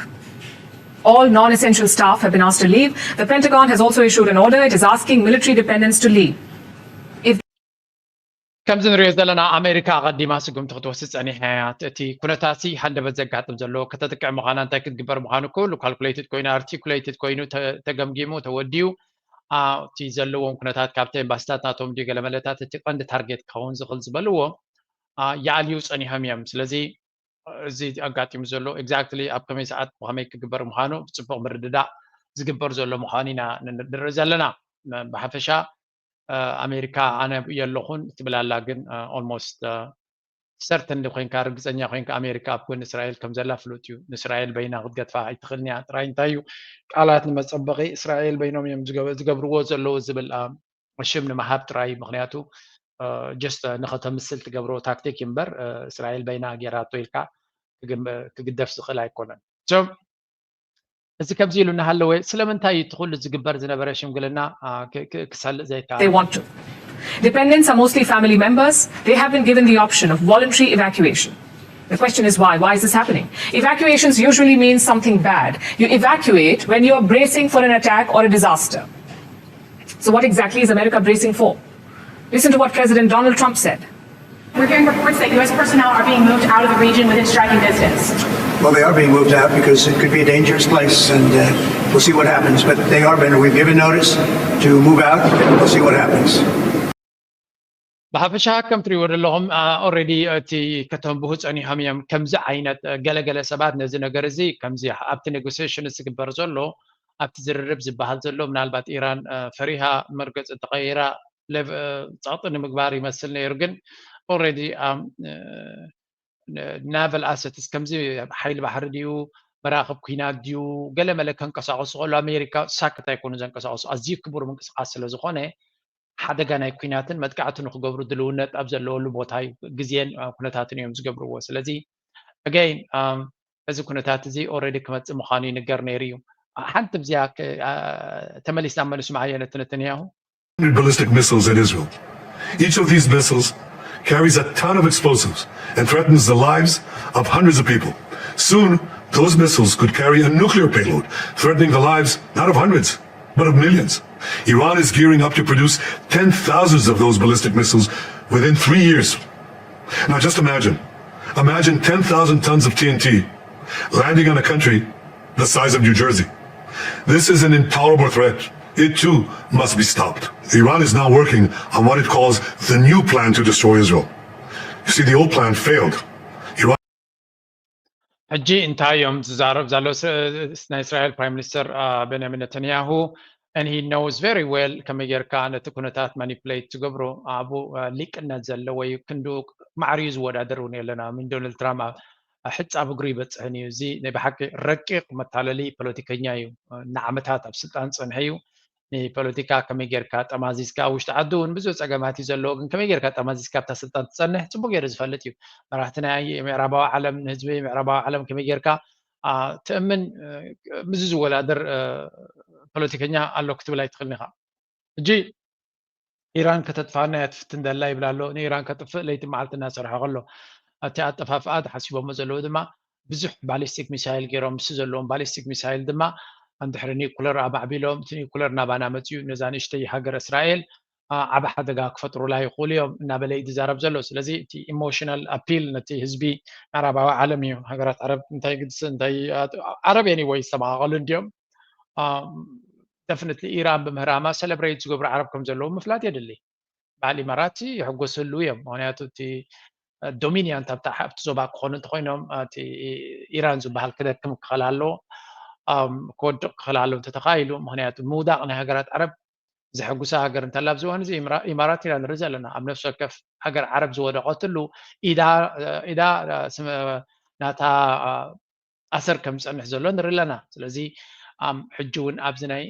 All non essential staff have been asked to leave. The Pentagon has also issued an order. It is asking military dependents to leave. ከምዚ ንሪኦ ዘለና ኣሜሪካ ኣቐዲማ ስጉምቲ ክትወስድ ፀኒሓ እያ። እቲ ኩነታት ሃንደበት ዘጋጥም ዘሎ ከተጥቅዕ ምዃና እንታይ ክትግበር ምዃኑ ኩሉ ካልኩሌትድ ኮይኑ ኣርቲኩሌትድ ኮይኑ ተገምጊሙ ተወዲኡ እቲ ዘለዎም ኩነታት ካብቲ ኤምባሲታት ናቶም ድዩ ገለመለታት እቲ ቀንዲ ታርጌት ክኸውን ዝኽእል ዝበልዎ ይኣልዩ ፀኒሖም እዮም። ስለዚ እዚ ኣጋጢሙ ዘሎ ኤግዛክትሊ ኣብ ከመይ ሰዓት ብኸመይ ክግበር ምዃኑ ብፅቡቕ ምርድዳእ ዝግበር ዘሎ ምዃኑ ኢና ንርኢ ዘለና። ብሓፈሻ ኣሜሪካ ኣነ የለኹን ትብል ኣላ፣ ግን ኦልሞስት ሰርተንሊ ኮይንካ ርግፀኛ ኮይንካ ኣሜሪካ ኣብ ጎኒ እስራኤል ከም ዘላ ፍሉጥ እዩ። ንእስራኤል በይና ክትገድፋ ኣይትኽእልን እያ። ጥራይ እንታይ እዩ ቃላት ንመፀበቒ እስራኤል በይኖም እዮም ዝገብርዎ ዘለዉ ዝብል ሽም ንምሃብ ጥራይ። ምክንያቱ ጀስት ንኸተምስል ትገብሮ ታክቲክ እዩ እምበር እስራኤል በይና ጌራቶ ኢልካ ክግደፍ ዝኽእል ኣይኮነን። እዚ ከምዚ ኢሉ እናሃለወ ስለምንታይ እዩ እቲ ኩሉ ዝግበር ዝነበረ ሽምግልና ክሰልጥ ዘይከኣል? Dependents are mostly family members. They have been given the option of voluntary evacuation. The question is why? Why is this happening? Evacuations usually mean something bad. You evacuate when you're bracing for an attack or a disaster. So, what exactly is America bracing for? Listen to what President Donald Trump said. We're hearing reports that U S personnel are being moved out of the region within striking distance. Well, they are being moved out because it could be a dangerous place, and uh, we'll see what happens. But they are being, we've given notice to move out, and we'll see what happens. ብሓፈሻ ከም ትሪእዎ ዘለኹም ኦረዲ እቲ ከተንብሁ ፀኒሖም እዮም። ከምዚ ዓይነት ገለገለ ሰባት ነዚ ነገር እዚ ከምዚ ኣብቲ ኔጎሲሽን ዝግበር ዘሎ ኣብቲ ዝርርብ ዝበሃል ዘሎ ምናልባት ኢራን ፈሪሃ መርገፂ ተቐይራ ጸቕጢ ንምግባር ይመስል ነይሩ። ግን ኦረዲ ናቨል ኣሰትስ ከምዚ ሓይሊ ባሕሪ ድዩ መራኽብ ኩናት ድዩ ገለ መለ ከንቀሳቐሱ ከሉ ኣሜሪካ ሳክት ኣይኮኑ ዘንቀሳቐሱ ኣዝዩ ክቡር ምንቅስቃስ ስለ ዝኾነ ሓደጋ ናይ ኩናትን መጥቃዕቲ ንክገብሩ ድልውነት ኣብ ዘለወሉ ቦታ እዩ ግዜን ኩነታትን እዮም ዝገብርዎ። ስለዚ ኣገይን እዚ ኩነታት እዚ ኦረዲ ክመፅእ ምዃኑ ይንገር ነይሩ እዩ። ሓንቲ ብዚኣ ተመሊስና መልሱ መዓየነ ትንትንያሁ ballistic missiles at Israel. Each of these missiles carries a ton of explosives and threatens the lives of hundreds of people. Soon, those missiles could carry a nuclear payload, threatening the lives not of hundreds, but of millions. Iran is gearing up to produce ten thousands of those ballistic missiles within three years. Now just imagine. Imagine ten thousand tons of T N T landing on a country the size of New Jersey. This is an intolerable threat. It too must be stopped. Iran is now working on what it calls the new plan to destroy Israel. You see, the old plan failed. Iran ሕጂ እንታይ እዮም ዝዛረብ ዘሎ ናይ እስራኤል ፕራይም ሚኒስተር ቤንያሚን ነተንያሁ and he knows very well ከመይ ጌርካ ነቲ ኩነታት ማኒፕሌት ትገብሮ ኣብኡ ሊቅነት ዘለዎ እዩ ክንዱ ማዕርዩ ዝወዳደር እውን የለና ምን ዶናልድ ትራምፕ ሕጻብ እግሩ ይበጽሕን እዩ። እዚ ናይ ብሓቂ ረቂቕ መታለሊ ፖለቲከኛ እዩ። ንዓመታት ኣብ ስልጣን ዝጸንሐ እዩ። ንፖለቲካ ከመይ ጌርካ ጠማዚዝካ ኣብ ውሽጢ ዓዲ እውን ብዙሕ ጸገማት እዩ ዘለዎ፣ ግን ከመይ ጌርካ ጠማዚዝካ ኣብታ ስልጣን ትጸንሕ ጽቡቅ ገይሩ ዝፈልጥ እዩ። መራሕቲ ናይ ምዕራባዊ ዓለም ንህዝቢ ምዕራባዊ ዓለም ከመይ ጌርካ ትእምን ምስዚ ዝወዳደር ፖለቲከኛ ኣሎ ክትብል ኣይትኽእልን ኢኻ። ሕጂ ኢራን ከተጥፍኣና እያ ትፍትን ዘላ ይብል ኣሎ። ንኢራን ከጥፍእ ለይቲ መዓልቲ እናሰርሐ ከሎ እቲ ኣጠፋፍኣ ተሓሲቦሞ ዘለዉ ድማ ብዙሕ ባሊስቲክ ሚሳይል ገይሮም ምስ ዘለዎም ባሊስቲክ ሚሳይል ድማ እንድሕሪ ኒኩለር ኣማዕቢሎም እቲ ኒኩለር ናባና መፅዩ ነዛ ንእሽተይ ሃገር እስራኤል ዓብ ሓደጋ ክፈጥሩላ ይኽእሉ እዮም እናበለ እዩ ዝዛረብ ዘሎ። ስለዚ እቲ ኢሞሽናል ኣፒል ነቲ ህዝቢ ምዕራባዊ ዓለም እዩ። ሃገራት ዓረብ እንታይ ግድስ እንታይ ዓረብ ኤኒወይ ዝተመቓቐሉ እንዲዮም። ደፍንትሊ ኢራን ብምህራማ ሰለብሬት ዝገብሩ ዓረብ ከም ዘለዉ ምፍላጥ የድሊ። በዓል ኢማራት ይሕጎስሉ እዮም። ምክንያቱ እቲ ዶሚኒያንት ኣብቲ ኣብቲ ዞባ ክኾኑ እንተኮይኖም እቲ ኢራን ዝበሃል ክደክም ክኽእል ኣለዎ፣ ክወድቕ ክኽእል ኣለዎ እንተተኻኢሉ። ምክንያቱ ምውዳቕ ናይ ሃገራት ዓረብ ዘሐጉሳ ሃገር እንተላ ኣብዚ እዋን እዚ ኢማራት ኢና ንርኢ ዘለና። ኣብ ነፍሲ ወከፍ ሃገር ዓረብ ዝወደቐትሉ ኢዳ ኢዳ ናታ ኣሰር ከም ዝፀንሕ ዘሎ ንርኢ ኣለና። ስለዚ ሕጂ እውን ኣብዚ ናይ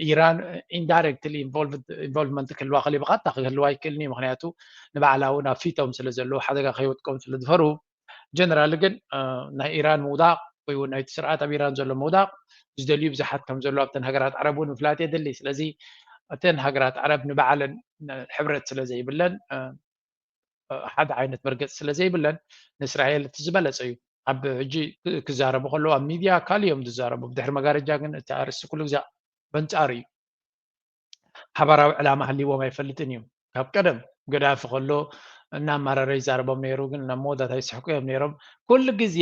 ኢራን ኢንዳይረክትሊ ኢንቮልቭመንት ክህልዋ ክእል ብቐጥታ ክህልዋ ኣይክእልን እዩ። ምክንያቱ ንባዕላ እውን ኣብ ፊቶም ስለ ዘለዉ ሓደጋ ከይወጥቀም ስለ ዝፈርሁ ጀነራል ግን ናይ ኢራን ምውዳቕ ወይ እውን ናይቲ ስርዓት ኣብ ኢራን ዘሎ ምውዳቕ ዝደልዩ ብዙሓት ከም ዘሎ ኣብተን ሃገራት ዓረብ እውን ምፍላጥ የድሊ። ስለዚ እተን ሃገራት ዓረብ ንባዕለን ሕብረት ስለ ዘይብለን ሓደ ዓይነት መርገፂ ስለ ዘይብለን ንእስራኤል እቲ ዝበለፀ እዩ። ኣብ ሕጂ ክዛረቡ ከለዉ ኣብ ሚድያ ካልእ እዮም ዝዛረቡ። ብድሕሪ መጋረጃ ግን እቲ ኣርእስቲ ኩሉ ግዜ በንጻሩ እዩ። ሓባራዊ ዕላማ ሃልይዎም ኣይፈልጥን እዩ። ካብ ቀደም ገዳፊ ከሎ እናማረረ ይዛረቦም ነይሩ፣ ግን ናብ መወዳእታ ይስሕቁ እዮም ነይሮም። ኩሉ ግዜ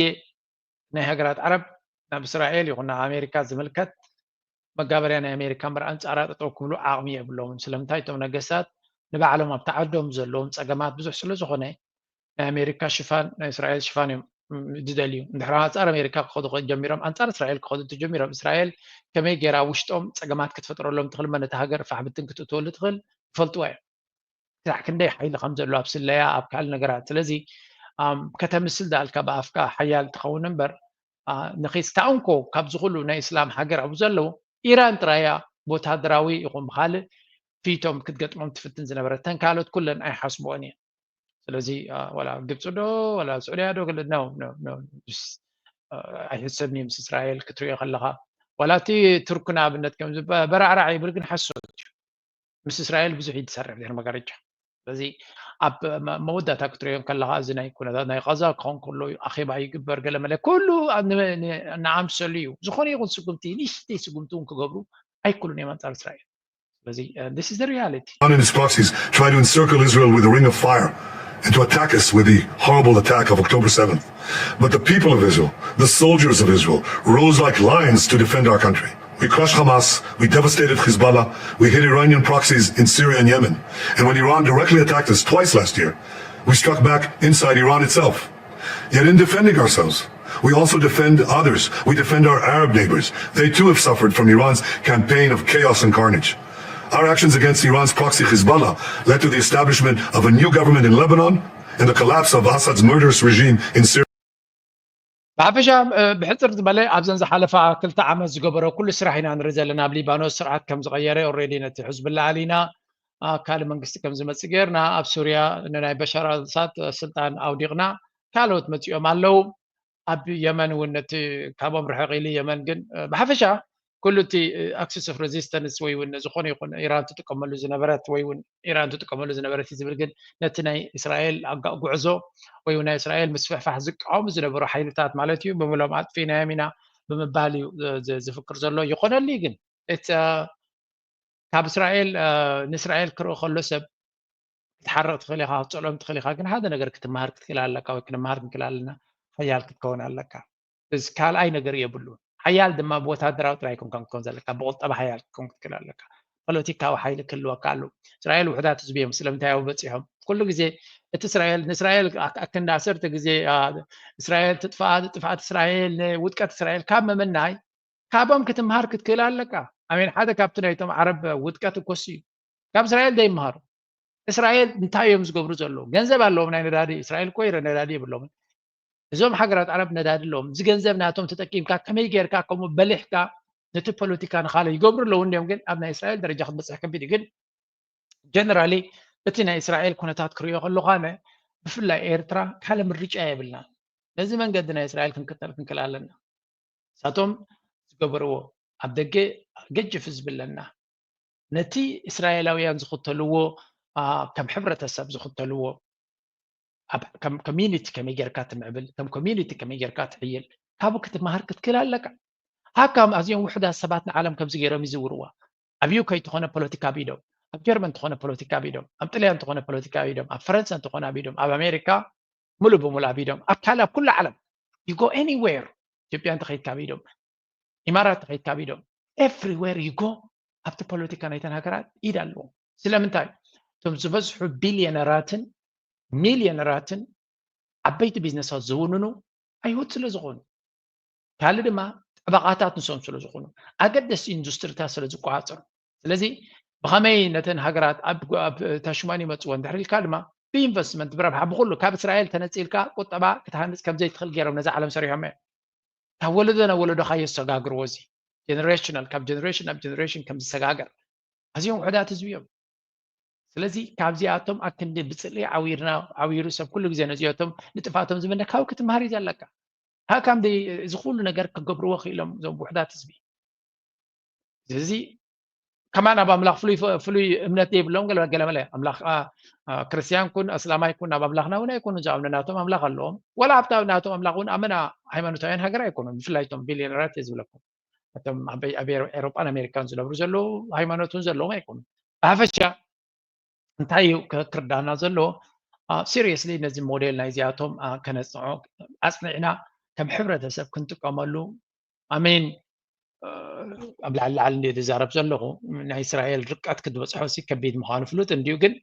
ናይ ሃገራት ዓረብ ናብ እስራኤል ይኹን ናብ ኣሜሪካ ዝምልከት መጋበርያ ናይ ኣሜሪካ እምበር ኣንጻራ ጠጠው ክብሉ ዓቕሚ የብሎምን። ስለምንታይ እቶም ነገስታት ንባዕሎም ኣብቲ ዓዶም ዘለዎም ጸገማት ብዙሕ ስለ ዝኾነ ናይ ኣሜሪካ ሽፋን ናይ እስራኤል ሽፋን እዮም ዝደልዩ። እንድሕር ኣንጻር ኣሜሪካ ክኸዱ ጀሚሮም ኣንጻር እስራኤል ክኸዱ ተጀሚሮም እስራኤል ከመይ ገይራ ውሽጦም ጸገማት ክትፈጥረሎም ትኽእል መን እታ ሃገር ፋሕብትን ክትእትወሉ ትኽእል ይፈልጥዋ እዮም። ክሳዕ ክንደይ ሓይሊ ከም ዘሎ ኣብ ስለያ ኣብ ካልእ ነገራት ስለዚ ከተምስል ዳልካ ብኣፍካ ሓያል ትኸውን እምበር ንኺስታውንኮ ካብዚ ኩሉ ናይ እስላም ሃገር ኣብ ዘለዉ ኢራን ጥራያ ብወታደራዊ ይኹን ብካልእ ፊቶም ክትገጥሞም ትፍትን ዝነበረት ተን ካልኦት ኩለን ኣይሓስብኦን እየን። ስለዚ ዋላ ግብፂ ዶ ዋላ ስዑድያ ዶ ኣይሕሰብን እዩ ምስ እስራኤል ክትሪኦ ከለካ ዋላ እቲ ቱርክ ንኣብነት ከም በራዕራዕ ይብል ግን ሓሶት እዩ። ምስ እስራኤል ብዙሕ እዩ ዝሰርሕ ድሕሪ መጋረጃ ስለዚ ኣብ መወዳእታ ክትሪኦ ከለካ እዚ ናይ ኩነታት ናይ ቃዛ ክኸውን ከሎ ኣኼባ ይግበር ገለ መለ ኩሉ ንኣምሰሉ እዩ። ዝኾነ ይኹን ስጉምቲ ንእሽተይ ስጉምቲ እውን ክገብሩ ኣይክሉን እዮም ኣንጻር እስራኤል። ስለዚ this is the reality. Iran and its proxies try to encircle Israel with a ring of fire and to attack us with the horrible attack of October seventh. But the people of Israel, the soldiers of Israel, rose like lions to defend our country. We crushed Hamas, we devastated Hezbollah, we hit Iranian proxies in Syria and Yemen. And when Iran directly attacked us twice last year, we struck back inside Iran itself. Yet in defending ourselves, we also defend others. We defend our Arab neighbors. They too have suffered from Iran's campaign of chaos and carnage. Our actions against Iran's proxy Hezbollah led to the establishment of a new government in Lebanon and the collapse of Assad's murderous regime in Syria. ብሓፈሻ ብሕፅር ዝበለ ኣብዘን ዝሓለፋ ክልተ ዓመት ዝገበሮ ኩሉ ስራሕ ኢና ንርኢ ዘለና። ኣብ ሊባኖስ ስርዓት ከም ዝቐየረ ኦሬዲ ነቲ ሕዝብላ ኣሊና ካልእ መንግስቲ ከም ዝመፅእ ገይርና፣ ኣብ ሱርያ ንናይ በሻር ኣልሳድ ስልጣን ኣውዲቕና፣ ካልኦት መፂኦም ኣለዉ። ኣብ የመን እውን ነቲ ካብኦም ርሕቕ ኢሉ የመን ግን ብሓፈሻ ኩሉ እቲ ኣክሲስ ኦፍ ሬዚስተንስ ወይ እውን ዝኾነ ይኹን ኢራን ትጥቀመሉ ዝነበረት ወይ እውን ኢራን ትጥቀመሉ ዝነበረት ዝብል ግን ነቲ ናይ እስራኤል ጉዕዞ ወይ እውን ናይ እስራኤል ምስፍሕፋሕ ዝቃወሙ ዝነበሩ ሓይልታት ማለት እዩ ብምሎም ኣጥፊናዮም ኢና ብምባል እዩ ዝፍክር ዘሎ። ይኾነሉ ግን ካብ እስራኤል ንእስራኤል ክርኢ ከሎ ሰብ ክትሓርቕ ትኽእል ኢኻ፣ ክትፀልኦም ትኽእል ኢኻ፣ ግን ሓደ ነገር ክትመሃር ክትክእል ኣለካ ወይ ክንመሃር ክንክእል ኣለና። ሓያል ክትከውን ኣለካ። እዚ ካልኣይ ነገር የብሉን። ሓያል ድማ ብወታደራዊ ጥራይ ኣይኮንካን ክትከውን ዘለካ፣ ብቁጠባ ሓያል ክትከውን ክትክእል ኣለካ። ፖለቲካዊ ሓይሊ ክህልወካ ኣለዎ። እስራኤል ውሕዳት ህዝቢ እዮም። ስለምንታይ ኣብኡ በፂሖም? ኩሉ ግዜ እቲ እስራኤል ንእስራኤል ኣክንዲ ዓሰርተ ግዜ እስራኤል ትጥፋኣ፣ ጥፍኣት እስራኤል፣ ውድቀት እስራኤል ካብ ምምናይ ካብኦም ክትምሃር ክትክእል ኣለካ። ኣሜን ሓደ ካብቲ ናይቶም ዓረብ ውድቀት እኮ እሱ እዩ። ካብ እስራኤል ዘይምሃሩ። እስራኤል እንታይ እዮም ዝገብሩ ዘለዉ? ገንዘብ ኣለዎም ናይ ነዳዲ። እስራኤል እኮ ይረ ነዳዲ የብሎምን። እዞም ሃገራት ዓረብ ነዳዲ ኣለዎም። እዚ ገንዘብ ናቶም ተጠቂምካ ከመይ ጌርካ ከምኡ በሊሕካ ነቲ ፖለቲካ ንኻልእ ይገብሩ ኣለዉ እንዲዮም። ግን ኣብ ናይ እስራኤል ደረጃ ክትበፅሕ ከቢድ እዩ። ግን ጀነራሊ እቲ ናይ እስራኤል ኩነታት ክሪኦ ከለኹ ኣነ ብፍላይ ኤርትራ ካልእ ምርጫ የብልናን። ነዚ መንገዲ ናይ እስራኤል ክንክተል ክንክእል ኣለና። ንሳቶም ዝገበርዎ ኣብ ደገ ገጅፍ ህዝቢ ኣለና። ነቲ እስራኤላውያን ዝኽተልዎ ከም ሕብረተሰብ ዝኽተልዎ ከም ኮሚዩኒቲ ከመይ ጌርካ ትምዕብል፣ ከም ኮሚዩኒቲ ከመይ ጌርካ ትሕይል ካብኡ ክትመሃር ክትክእል ኣለካ። ሃካም ኣዝዮም ውሕዳት ሰባት ንዓለም ከምዚ ገይሮም ይዝውርዋ። ኣብ ዩከ እንተኾነ ፖለቲካ ኣቢዶም፣ ኣብ ጀርመን እንተኾነ ፖለቲካ ኣቢዶም፣ ኣብ ጥልያን እንተኾነ ፖለቲካ ኣቢዶም፣ ኣብ ፈረንሳ እንተኾነ ኣቢዶም፣ ኣብ ኣሜሪካ ሙሉ ብሙሉ ኣቢዶም፣ ኣብ ካልእ ኣብ ኩሉ ዓለም you go anywhere ኢትዮጵያ እንተኸይድካ ኣቢዶም፣ ኢማራት እንተኸይድካ ኣቢዶም፣ everywhere you go ኣብቲ ፖለቲካ ናይተን ሃገራት ኢድ ኣለዎም። ስለምንታይ እቶም ዝበዝሑ ቢልዮነራትን ሚልዮነራትን ዓበይቲ ቢዝነሳት ዝውንኑ ኣይሁድ ስለ ዝኾኑ፣ ካልእ ድማ ጠበቓታት ንሶም ስለ ዝኾኑ፣ ኣገደስቲ ኢንዱስትሪታት ስለ ዝቆፃፀሩ። ስለዚ ብኸመይ ነተን ሃገራት ኣብ ታሽማን ይመፅወን ድሕሪ ኢልካ ድማ ብኢንቨስትመንት ብረብሓ ብኩሉ ካብ እስራኤል ተነፂልካ ቁጠባ ክትሃንፅ ከምዘይትኽእል ገይሮም ነዛ ዓለም ሰሪሖም እዮም። ካብ ወለዶ ናብ ወለዶ ካዮ ዝሰጋግርዎ እዚ ጀነሬሽናል ካብ ጀነሬሽን ናብ ጀነሬሽን ከም ዝሰጋገር ኣዝዮም ውሕዳት ህዝቢ እዮም። ስለዚ ካብዚኣቶም ኣክንዲ ብፅልኢ ዓዊርና ዓዊሩ ሰብ ኩሉ ግዜ ነዚኦቶም ንጥፋቶም ዝምነ ካብ ክትምሃር እዩ ዘለካ። ካብ እዚ ኩሉ ነገር ክገብርዎ ክኢሎም እዞም ውሕዳት ህዝቢ። ስለዚ ከማን ኣብ ኣምላኽ ፍሉይ ፍሉይ እምነት ዘይብሎም ገለ ገለ መለ ኣምላኽ ክርስትያን ኩን ኣስላማይ ኩን ኣብ ኣምላኽና እውን ኣይኮኑ ዝኣምኑ ናቶም ኣምላኽ ኣለዎም። ወላ ኣብታ ናቶም ኣምላኽ እውን ኣመና ሃይማኖታውያን ሃገር ኣይኮኑን። ብፍላይ እቶም ቢልዮነራት እየ ዝብለኩም እቶም ኣብ ኤሮጳን ኣሜሪካን ዝነብሩ ዘለዉ ሃይማኖት እውን ዘለዎም ኣይኮኑን። ብሓፈሻ እንታይ እዩ ክርዳና ዘለዎ? ሲሪየስሊ ነዚ ሞዴል ናይዚኣቶም ከነፅንዖ ኣፅኒዕና ከም ሕብረተሰብ ክንጥቀመሉ ኣሜን ኣብ ላዕሊ ላዕሊ እንደ ዝዛረብ ዘለኹ ናይ እስራኤል ርቀት ክትበፅሖ ሲ ከቢድ ምዃኑ ፍሉጥ እንዲዩ። ግን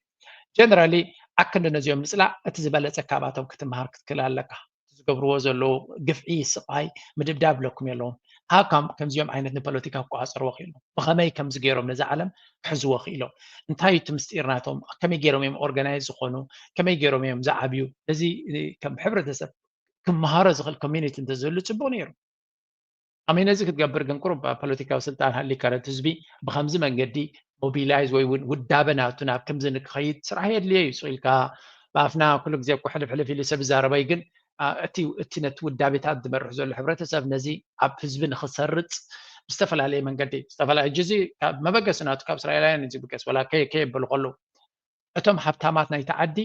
ጀነራሊ ኣክንዲ ነዚኦም ምፅላእ እቲ ዝበለፀ ካባቶም ክትመሃር ክትክእል ኣለካ። ዝገብርዎ ዘለዉ ግፍዒ ስቓይ ምድብዳብ ለኩም የለዎም። ሃካም ከምዚኦም ዓይነት ንፖለቲካ ክቆፃፀርዎ ክኢሎም ብኸመይ ከምዚ ገይሮም ነዚ ዓለም ክሕዝዎ ክኢሎም እንታይ እቲ ምስጢር ናቶም ከመይ ገይሮም እዮም ኦርጋናይዝ ዝኾኑ ከመይ ገይሮም እዮም ዝዓብዩ ነዚ ከም ሕብረተሰብ ክመሃሮ ዝኽእል ኮሚኒቲ እንተዝህሉ ፅቡቅ ነይሩ። ኣሜን ነዚ ክትገብር ግን ቁሩብ ፖለቲካዊ ስልጣን ሃሊካ ነቲ ህዝቢ ብከምዚ መንገዲ ሞቢላይዝ ወይ እውን ውዳበ ናቱ ናብ ከምዚ ንክኸይድ ስራሕ የድልዮ እዩ። ስቕ ኢልካ ብኣፍና ኩሉ ግዜ እኮ ሕልፍ ሕልፍ ኢሉ ሰብ ይዛረበ እዩ ግን እቲ ነቲ ውዳቤታት ዝመርሕ ዘሎ ሕብረተሰብ ነዚ ኣብ ህዝቢ ንክሰርፅ ብዝተፈላለየ መንገዲ ዝተፈላለየ ሕጂ እዚ ካብ መበገሲ ናቱ ካብ እስራኤላውያን እዩ ዝብገስ ወላ ከየበሉ ከለዉ እቶም ሃብታማት ናይቲ ዓዲ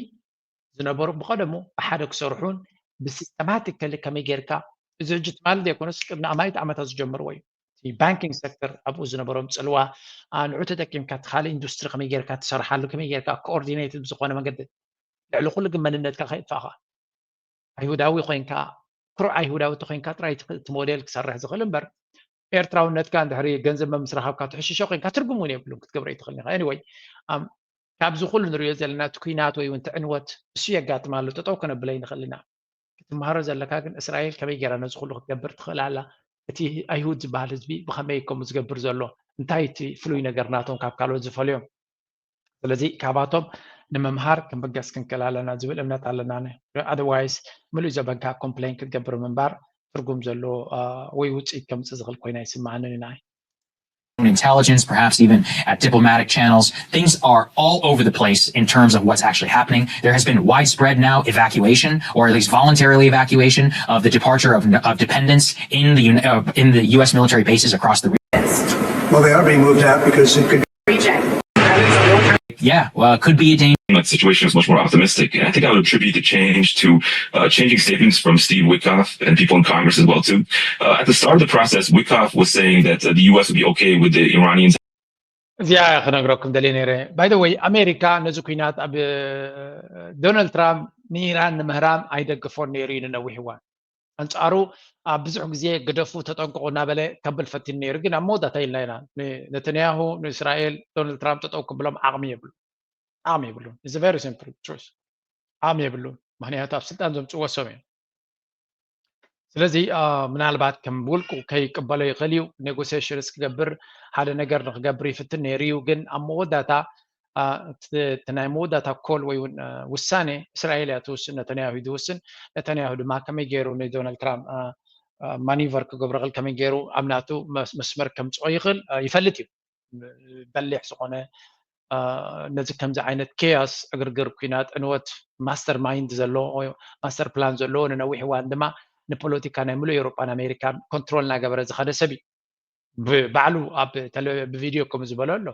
ዝነበሩ ብቐደሙ ብሓደ ክሰርሑን ብሲስተማቲካሊ ከመይ ጌርካ፣ እዚ ሕጂ ትማሊ ዘይኮነስ ቅድሚ ኣማይት ዓመታት ዝጀመርዎ እዩ። እቲ ባንኪንግ ሴክተር ኣብኡ ዝነበሮም ፅልዋ፣ ንዑ ተጠቂምካ እቲ ካልእ ኢንዱስትሪ ከመይ ጌርካ ትሰርሓሉ፣ ከመይ ጌርካ ኮኦርዲኔትድ ብዝኾነ መንገዲ፣ ልዕሊ ኩሉ ግን መንነትካ ከይጥፋእኻ፣ ኣይሁዳዊ ኮይንካ፣ ኩሩዕ ኣይሁዳዊ ተኮይንካ ጥራይ እቲ ሞዴል ክሰርሕ ዝኽእል እምበር፣ ኤርትራውነትካ እንድሕሪ ገንዘብ መምስ ረኻብካ ትሕሽሾ ኮይንካ ትርጉም እውን የብሉን ክትገብሮ ኣይትኽእልን ኢኻ። Anyway፣ ካብዚ ኩሉ ንሪኦ ዘለና እቲ ኩናት ወይ እውን እቲ ዕንወት እሱ የጋጥም ኣሎ፣ ጠጠው ከነብለ ይንኽእል ኢና። ክትመሃሮ ዘለካ ግን እስራኤል ከመይ ገይራ ነዚ ኩሉ ክትገብር ትኽእል ኣላ? እቲ ኣይሁድ ዝበሃል ህዝቢ ብኸመይ ከምኡ ዝገብር ዘሎ? እንታይ እቲ ፍሉይ ነገር ናቶም ካብ ካልኦት ዝፈልዮም? ስለዚ ካባቶም ንምምሃር ክንብገስ ክንክእል ኣለና ዝብል እምነት ኣለና። Otherwise ምሉእ ዘበንካ ኮምፕሌን ክትገብር ምንባር ትርጉም ዘለዎ ወይ ውፅኢት ከምፅእ ዝኽእል ኮይና ይስምዓንን ኢና። Intelligence, perhaps even at diplomatic channels. Things are all over the place in terms of what's actually happening. There has been widespread now evacuation, or at least voluntarily evacuation, of the departure of, of dependents in the uh, in the U S military bases across the region. Well, they are being moved out because it could yeah, well, it could be a danger. That situation is much more optimistic. And I think I would attribute the change to uh, changing statements from Steve Witkoff and people in Congress as well too. Uh, at the start of the process, Witkoff was saying that uh, the U S would be okay with the Iranians. እዚኣ ክነግረኩም ደልየ ነይረ። By the way፣ ኣሜሪካ ነዚ ኩናት ኣብ ዶናልድ ትራምፕ ንኢራን ንምህራም ኣይደግፎን ነይሩ እዩ ንነዊሕ እዋን። ኣንጻሩ ኣብ ብዙሕ ግዜ ግደፉ፣ ተጠንቀቑ እናበለ ከብል ፈቲኑ ነይሩ፣ ግን ኣብ መወዳእታ ኢልና ኢና። ነተንያሁ ንእስራኤል ዶናልድ ትራምፕ ጠጠው ክብሎም ዓቕሚ የብሉ ዓቕሚ የብሉን። It's very simple truth። ዓቕሚ የብሉን። ምክንያቱ ኣብ ስልጣን ዘምፅዎ ሰብ እዮም። ስለዚ ምናልባት ከም ውልቁ ከይቅበሎ ይኽእል እዩ። ኔጎሲሽንስ ክገብር ሓደ ነገር ንክገብር ይፍትን ነይሩ እዩ። ግን ኣብ መወዳእታ እቲ ናይ መወዳእታ ኮል ወይ እውን ውሳኔ እስራኤል እያ ትውስን፣ ነተንያሁ እዩ ዝውስን። ነተንያሁ ድማ ከመይ ገይሩ ንዶናልድ ትራምፕ ማኒቨር ክገብሮ ይኽእል፣ ከመይ ገይሩ ኣብ ናቱ መስመር ከምፅኦ ይኽእል ይፈልጥ እዩ። በሊሕ ዝኾነ ነዚ ከምዚ ዓይነት ኬያስ፣ ዕግርግር፣ ኩናት፣ ዕንወት ማስተር ማይንድ ዘለዎ ማስተር ፕላን ዘለዎ ንነዊሕ እዋን ድማ ንፖለቲካ ናይ ሙሉእ ኤውሮጳን ኣሜሪካን ኮንትሮል እናገበረ ዝኸደ ሰብ እዩ። ባዕሉ ኣብ ብቪድዮ ከም ዝበሎ ኣሎ፣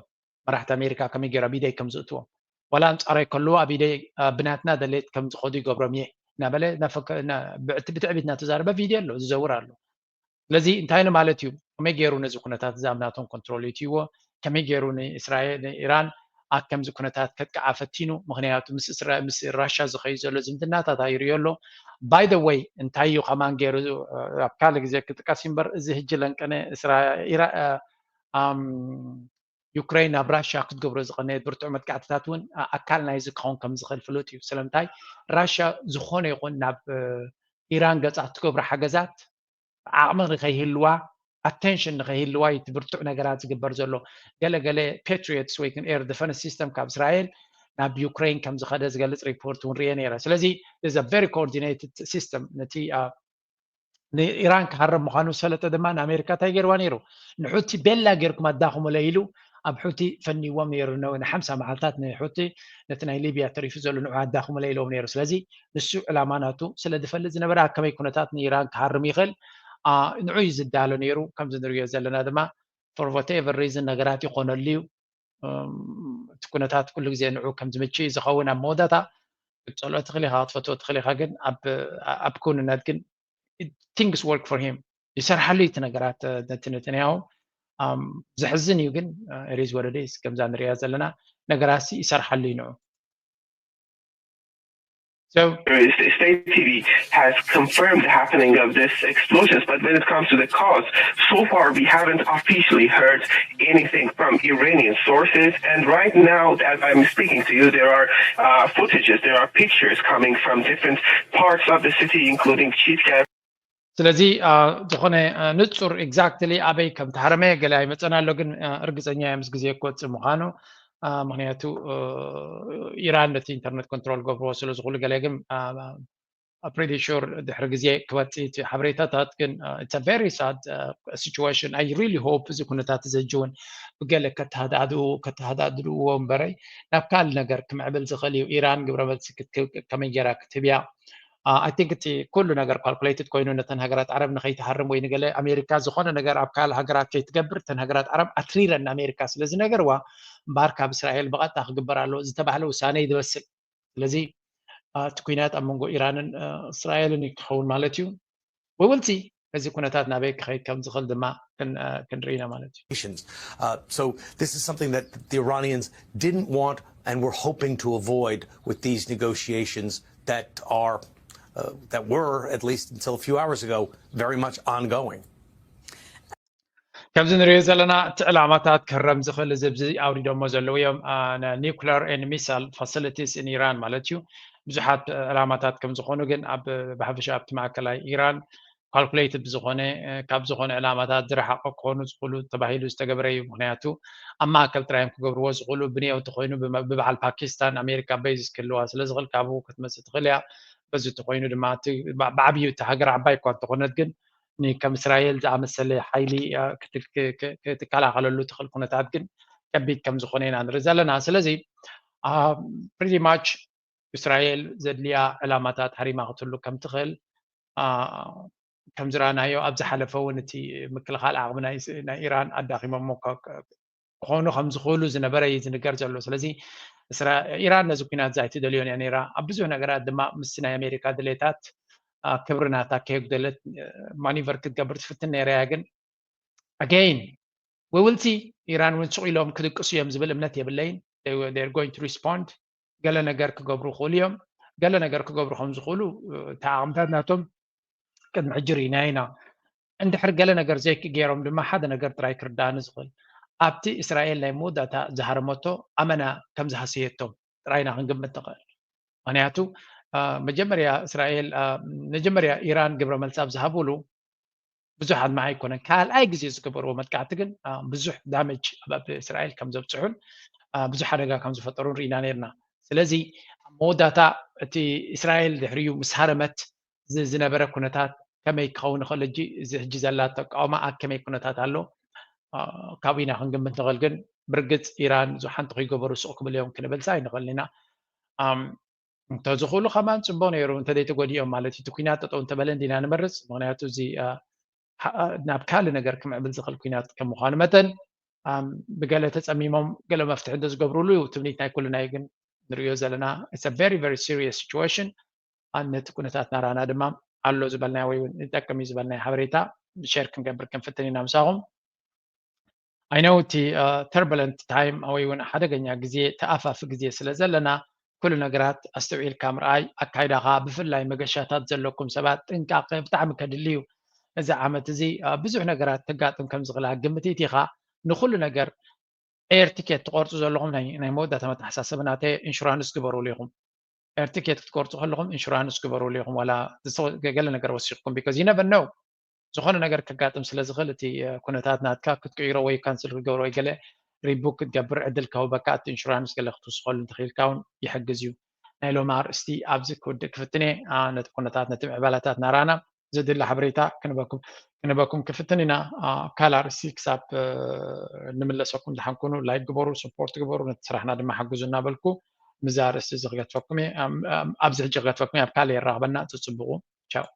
መራሕቲ ኣሜሪካ ከመይ ገይሩ ኣብ ኢደይ ከም ዝእትዎም፣ ዋላ ኣንጻረይ ከለዉ ኣብ ኢደይ ብናትና ደሌት ከም ዝኸዱ ይገብሮም እየ እናበለ ብትዕቢት እናተዛረበ ቪድዮ ኣሎ ዝዘውር ኣሎ። ስለዚ እንታይ ንማለት እዩ? ከመይ ገይሩ ነዚ ኩነታት እዚ ኣብ ናቶም ኮንትሮል የእትይዎ? ከመይ ገይሩ ንእስራኤል ንኢራን ኣብ ከምዚ ኩነታት ከጥቅዓ ፈቲኑ? ምክንያቱ ምስ ራሻ ዝኸይድ ዘሎ ዝምድናታት ኣይርእዮ ኣሎ። By the way፣ እንታይ እዩ ከማን ገይሩ? ኣብ ካልእ ግዜ ክጥቀስ እዩ እምበር፣ እዚ ሕጂ ለንቀነ ዩክሬን ናብ ራሻ ክትገብሮ ዝቐነየት ብርቱዕ መጥቃዕትታት እውን ኣካል ናይዚ ክኸውን ከም ዝኽእል ፍሉጥ እዩ። ስለምንታይ ራሻ ዝኾነ ይኹን ናብ ኢራን ገጻ ትገብሮ ሓገዛት ዓቕሚ ንኸይህልዋ፣ ኣቴንሽን ንኸይህልዋ እዩ እቲ ብርቱዕ ነገራት ዝግበር ዘሎ። ገለ ገለ ፓትሪዮትስ ወይ ኤር ዲፈንስ ሲስተም ካብ እስራኤል ናብ ዩክሬን ከም ዝኸደ ዝገልጽ ሪፖርት እውን ርኤ ነይረ። ስለዚ is a very coordinated system። ነቲ ንኢራን ክሃርም ምዃኑ ዝፈለጠ ድማ ንኣሜሪካ እንታይ ገይርዋ ነይሩ? ንሑቲ ቤላ ጌርኩም ኣዳኽሙለይ ኢሉ ኣብ ሑቲ ፈኒዎም ነይሩ። ንሓምሳ መዓልታት ንሑቲ ነቲ ናይ ሊብያ ተሪፉ ዘሎ ንዑ ኣዳኽሙለይ ኢልዎም ነይሩ። ስለዚ ንሱ ዕላማ ናቱ ስለ ዝፈልጥ ዝነበረ ኣብ ከመይ ኩነታት ንኢራን ክሃርም ይኽእል ንዑ እዩ ዝዳሎ ነይሩ። ከምዚ ንሪኦ ዘለና ድማ for whatever reason ነገራት ይኾነሉ እዩ። እቲ ኩነታት ኩሉ ግዜ ንዑ ከም ዝምችእ እዩ ዝኸውን። ኣብ መወዳእታ ክትፀልኦ ትኽእል ኢኻ፣ ክትፈትዎ ትኽእል ኢኻ። ግን ኣብ ክውንነት ግን things work for him፣ ይሰርሓሉ እዩ እቲ ነገራት። ነቲ ነተንያሁ ዘሕዝን እዩ፣ ግን it is what it is። ከምዛ ንሪኣ ዘለና ነገራት ሲ ይሰርሓሉ እዩ ንዑ። So state T V has confirmed the happening of this explosions, but when it comes to the cause, so far we haven't officially heard anything from Iranian sources. And right now, as I'm speaking to you, there are uh, footages, there are pictures coming from different parts of the city, including Chitkas. ስለዚ ዝኾነ ንጹር exactly ኣበይ ከም ተሃረመ ገለ ኣይመጸን ኣሎ፣ ግን እርግጸኛ እየ ምስ ግዜ ክወጽእ ምዃኑ። ምክንያቱ ኢራን ነቲ ኢንተርነት ኮንትሮል ገብርዎ ስለ ዝኽእሉ ገለ፣ ግን pretty sure ድሕሪ ግዜ ክወጽእ እቲ ሓበሬታታት። ግን it's a very sad situation። I really hope እዚ ኩነታት እዚ እውን ብገለ ከተሃዳድኡ ከተሃዳድእዎ እምበረይ ናብ ካልእ ነገር ክምዕብል ዝኽእል እዩ። ኢራን ግብረ መልሲ ከመይ ጌራ ክትህብያ I think እቲ ኩሉ ነገር calculated ኮይኑ ነተን ሃገራት ዓረብ ንኸይትሃርም ወይ ንገለ ኣሜሪካ ዝኾነ ነገር ኣብ ካልእ ሃገራት ከይትገብር እተን ሃገራት ዓረብ ኣትሪረን ንኣሜሪካ ስለ ዝነገርዋ እምበኣር ካብ እስራኤል ብቐጥታ ክግበር ኣለዎ ዝተባህለ ውሳነ እዩ ዝመስል። ስለዚ እቲ ኩናት ኣብ መንጎ ኢራንን እስራኤልን እዩ ክኸውን ማለት እዩ። We will see እዚ ኩነታት ናበይ ክኸይድ ከም ዝኽእል ድማ ክንርኢ ኢና ማለት እዩ። Uh, so this is something that the Iranians didn't want and were hoping to avoid with these negotiations that are uh, that were, at least until a few hours ago, very much ongoing. ከምዚ ንሪኦ ዘለና እቲ ዕላማታት ክህረም ዝኽእል እዚ ኣብዚ ኣውሪዶሞ ዘለዉ እዮም nuclear and missile facilities in Iran ማለት እዩ። ብዙሓት ዕላማታት ከም ዝኾኑ ግን ኣብ ብሓፈሻ ኣብቲ ማእከላይ ኢራን calculated ብዝኾነ ካብ ዝኾነ ዕላማታት ዝረሓቐ ክኾኑ ዝኽእሉ ተባሂሉ ዝተገበረ እዩ። ምክንያቱ ኣብ ማእከል ጥራዮም ክገብርዎ ዝኽእሉ ብንየው እንተኾይኑ ብበዓል ፓኪስታን ኣሜሪካ base ክህልዋ ስለ ዝኽእል ካብኡ ክትመፅእ ትኽእል እያ። በዚ እንተኾይኑ ድማ ብዓብዩ እቲ ሃገር ዓባይ እኳ እንተኾነት ግን ከም እስራኤል ዝኣመሰለ ሓይሊ ክትከላኸለሉ ትኽእል ኩነታት ግን ከቢድ ከም ዝኾነ ኢና ንርኢ ዘለና። ስለዚ pretty much እስራኤል ዘድልያ ዕላማታት ሃሪማ ክትህሉ ከም ትኽእል ከም ዝረኣናዮ ኣብ ዝሓለፈ እውን እቲ ምክልኻል ዓቕሚ ናይ ኢራን ኣዳኺሞሞ ክኾኑ ከም ዝኽእሉ ዝነበረ እዩ ዝንገር ዘሎ። ስለዚ ኢራን ነዚ ኩናት እዚ ኣይትደልዮን እያ ነይራ። ኣብ ብዙሕ ነገራት ድማ ምስ ናይ ኣሜሪካ ድሌታት ክብሪ ናታ ከየጉደለት ማኒቨር ክትገብር ትፍትን ነይራ እያ። ግን again we will see ኢራን እውን ስቕ ኢሎም ክድቅሱ እዮም ዝብል እምነት የብለይን። They're going to respond ገለ ነገር ክገብሩ ይኽእሉ እዮም። ገለ ነገር ክገብሩ ከም ዝኽእሉ እቲ ዓቕምታት ናቶም ቅድሚ ሕጂ ርኢና ኢና። እንድሕር ገለ ነገር ዘይክገይሮም ድማ ሓደ ነገር ጥራይ ክርዳእኒ ዝኽእል ኣብቲ እስራኤል ናይ መወዳእታ ዝሃረመቶ ኣመና ከም ዝሃሰየቶም ጥራይ ኢና ክንግምት ንኽእል። ምክንያቱ መጀመርያ እስራኤል መጀመርያ ኢራን ግብረ መልሲ ኣብ ዝሃብሉ ብዙሕ ኣድማዒ ኣይኮነን። ካልኣይ ግዜ ዝገበርዎ መጥቃዕቲ ግን ብዙሕ damage ኣብ እስራኤል ከም ዘብፅሑን ብዙሕ ሓደጋ ከም ዝፈጠሩን ርኢና ነርና። ስለዚ ኣብ መወዳእታ እቲ እስራኤል ድሕሪኡ ምስ ሃረመት ዝነበረ ኩነታት ከመይ ክኸውን ይኽእል፣ እዚ ሕጂ ዘላቶ ኣቃውማ ኣብ ከመይ ኩነታት ኣሎ ካብኡ ኢና ክንግምት ንኽእል። ግን ብርግፅ ኢራን ሓንቲ ከይገበሩ ስቕ ክብል እዮም ክንብልስ ኣይንኽእልን ኢና። እንተዝኽእሉ ከማን ፅቡቕ ነይሩ እንተዘይተጎዲኦም ማለት እዩ። እቲ ኩናት ጠጠው እንተበለ እንዲና ንመርፅ። ምክንያቱ እዚ ናብ ካልእ ነገር ክምዕብል ዝኽእል ኩናት ከም ምዃኑ መጠን ብገለ ተፀሚሞም ገለ መፍትሒ እንተዝገብሩሉ እዩ ትምኒት ናይ ኩልና እዩ። ግን ንሪኦ ዘለና it's a very very serious situation። ነቲ ኩነታት ናራና ድማ ኣሎ ዝበልናዮ ወይ እውን ይጠቅም እዩ ዝበልናዮ ሓበሬታ share ክንገብር ክንፍትን ኢና ምሳኹም። I know እቲ turbulent time ወይ እውን ሓደገኛ ግዜ ተኣፋፊ ግዜ ስለ ዘለና ኩሉ ነገራት ኣስተውዒልካ ምርኣይ ኣካይዳኻ ብፍላይ መገሻታት ዘለኩም ሰባት ጥንቃቐ ብጣዕሚ ከድሊ እዩ። እዚ ዓመት እዚ ብዙሕ ነገራት ከጋጥም ከም ዝኽእል ግምት ኢኻ። ንኩሉ ነገር air ticket ትቆርፁ ዘለኹም ናይ መወዳእታ መተሓሳሰቢ ናተይ insurance ግበሩሉ ኢኹም። Air ticket ክትቆርፁ ከለኹም insurance ግበሩሉ ኢኹም ዋላ ገለ ነገር ወሲኽኩም because you never know ዝኾነ ነገር ከጋጥም ስለ ዝኽእል እቲ ኩነታት ናትካ ክትቅይሮ ወይ cancel ክትገብሮ ወይ ገለ rebook ክትገብር ዕድል ከህበካ እቲ insurance ገለ ክትውስኸሉ እንተኽኢልካ እውን ይሕግዝ እዩ። ናይ ሎሚ ኣርእስቲ ኣብዚ ክውድእ ክፍትን እየ። ነቲ ኩነታት ነቲ ምዕባላታት ናራና ዘድሊ ሓበሬታ ክንበኩም ክንበኩም ክፍትን ኢና። ካልእ ኣርእስቲ ክሳብ ንምለሰኩም ደሓን ኩኑ። Like ግበሩ፣ support ግበሩ፣ ነቲ ስራሕና ድማ ሓግዙ እናበልኩ ምዛ ኣርእስቲ እዚ ክገትፈኩም እየ። ኣብዚ ሕጂ ክገትፈኩም እየ። ኣብ ካልእ የራኽበና። ጽጽብቑ። ቻው።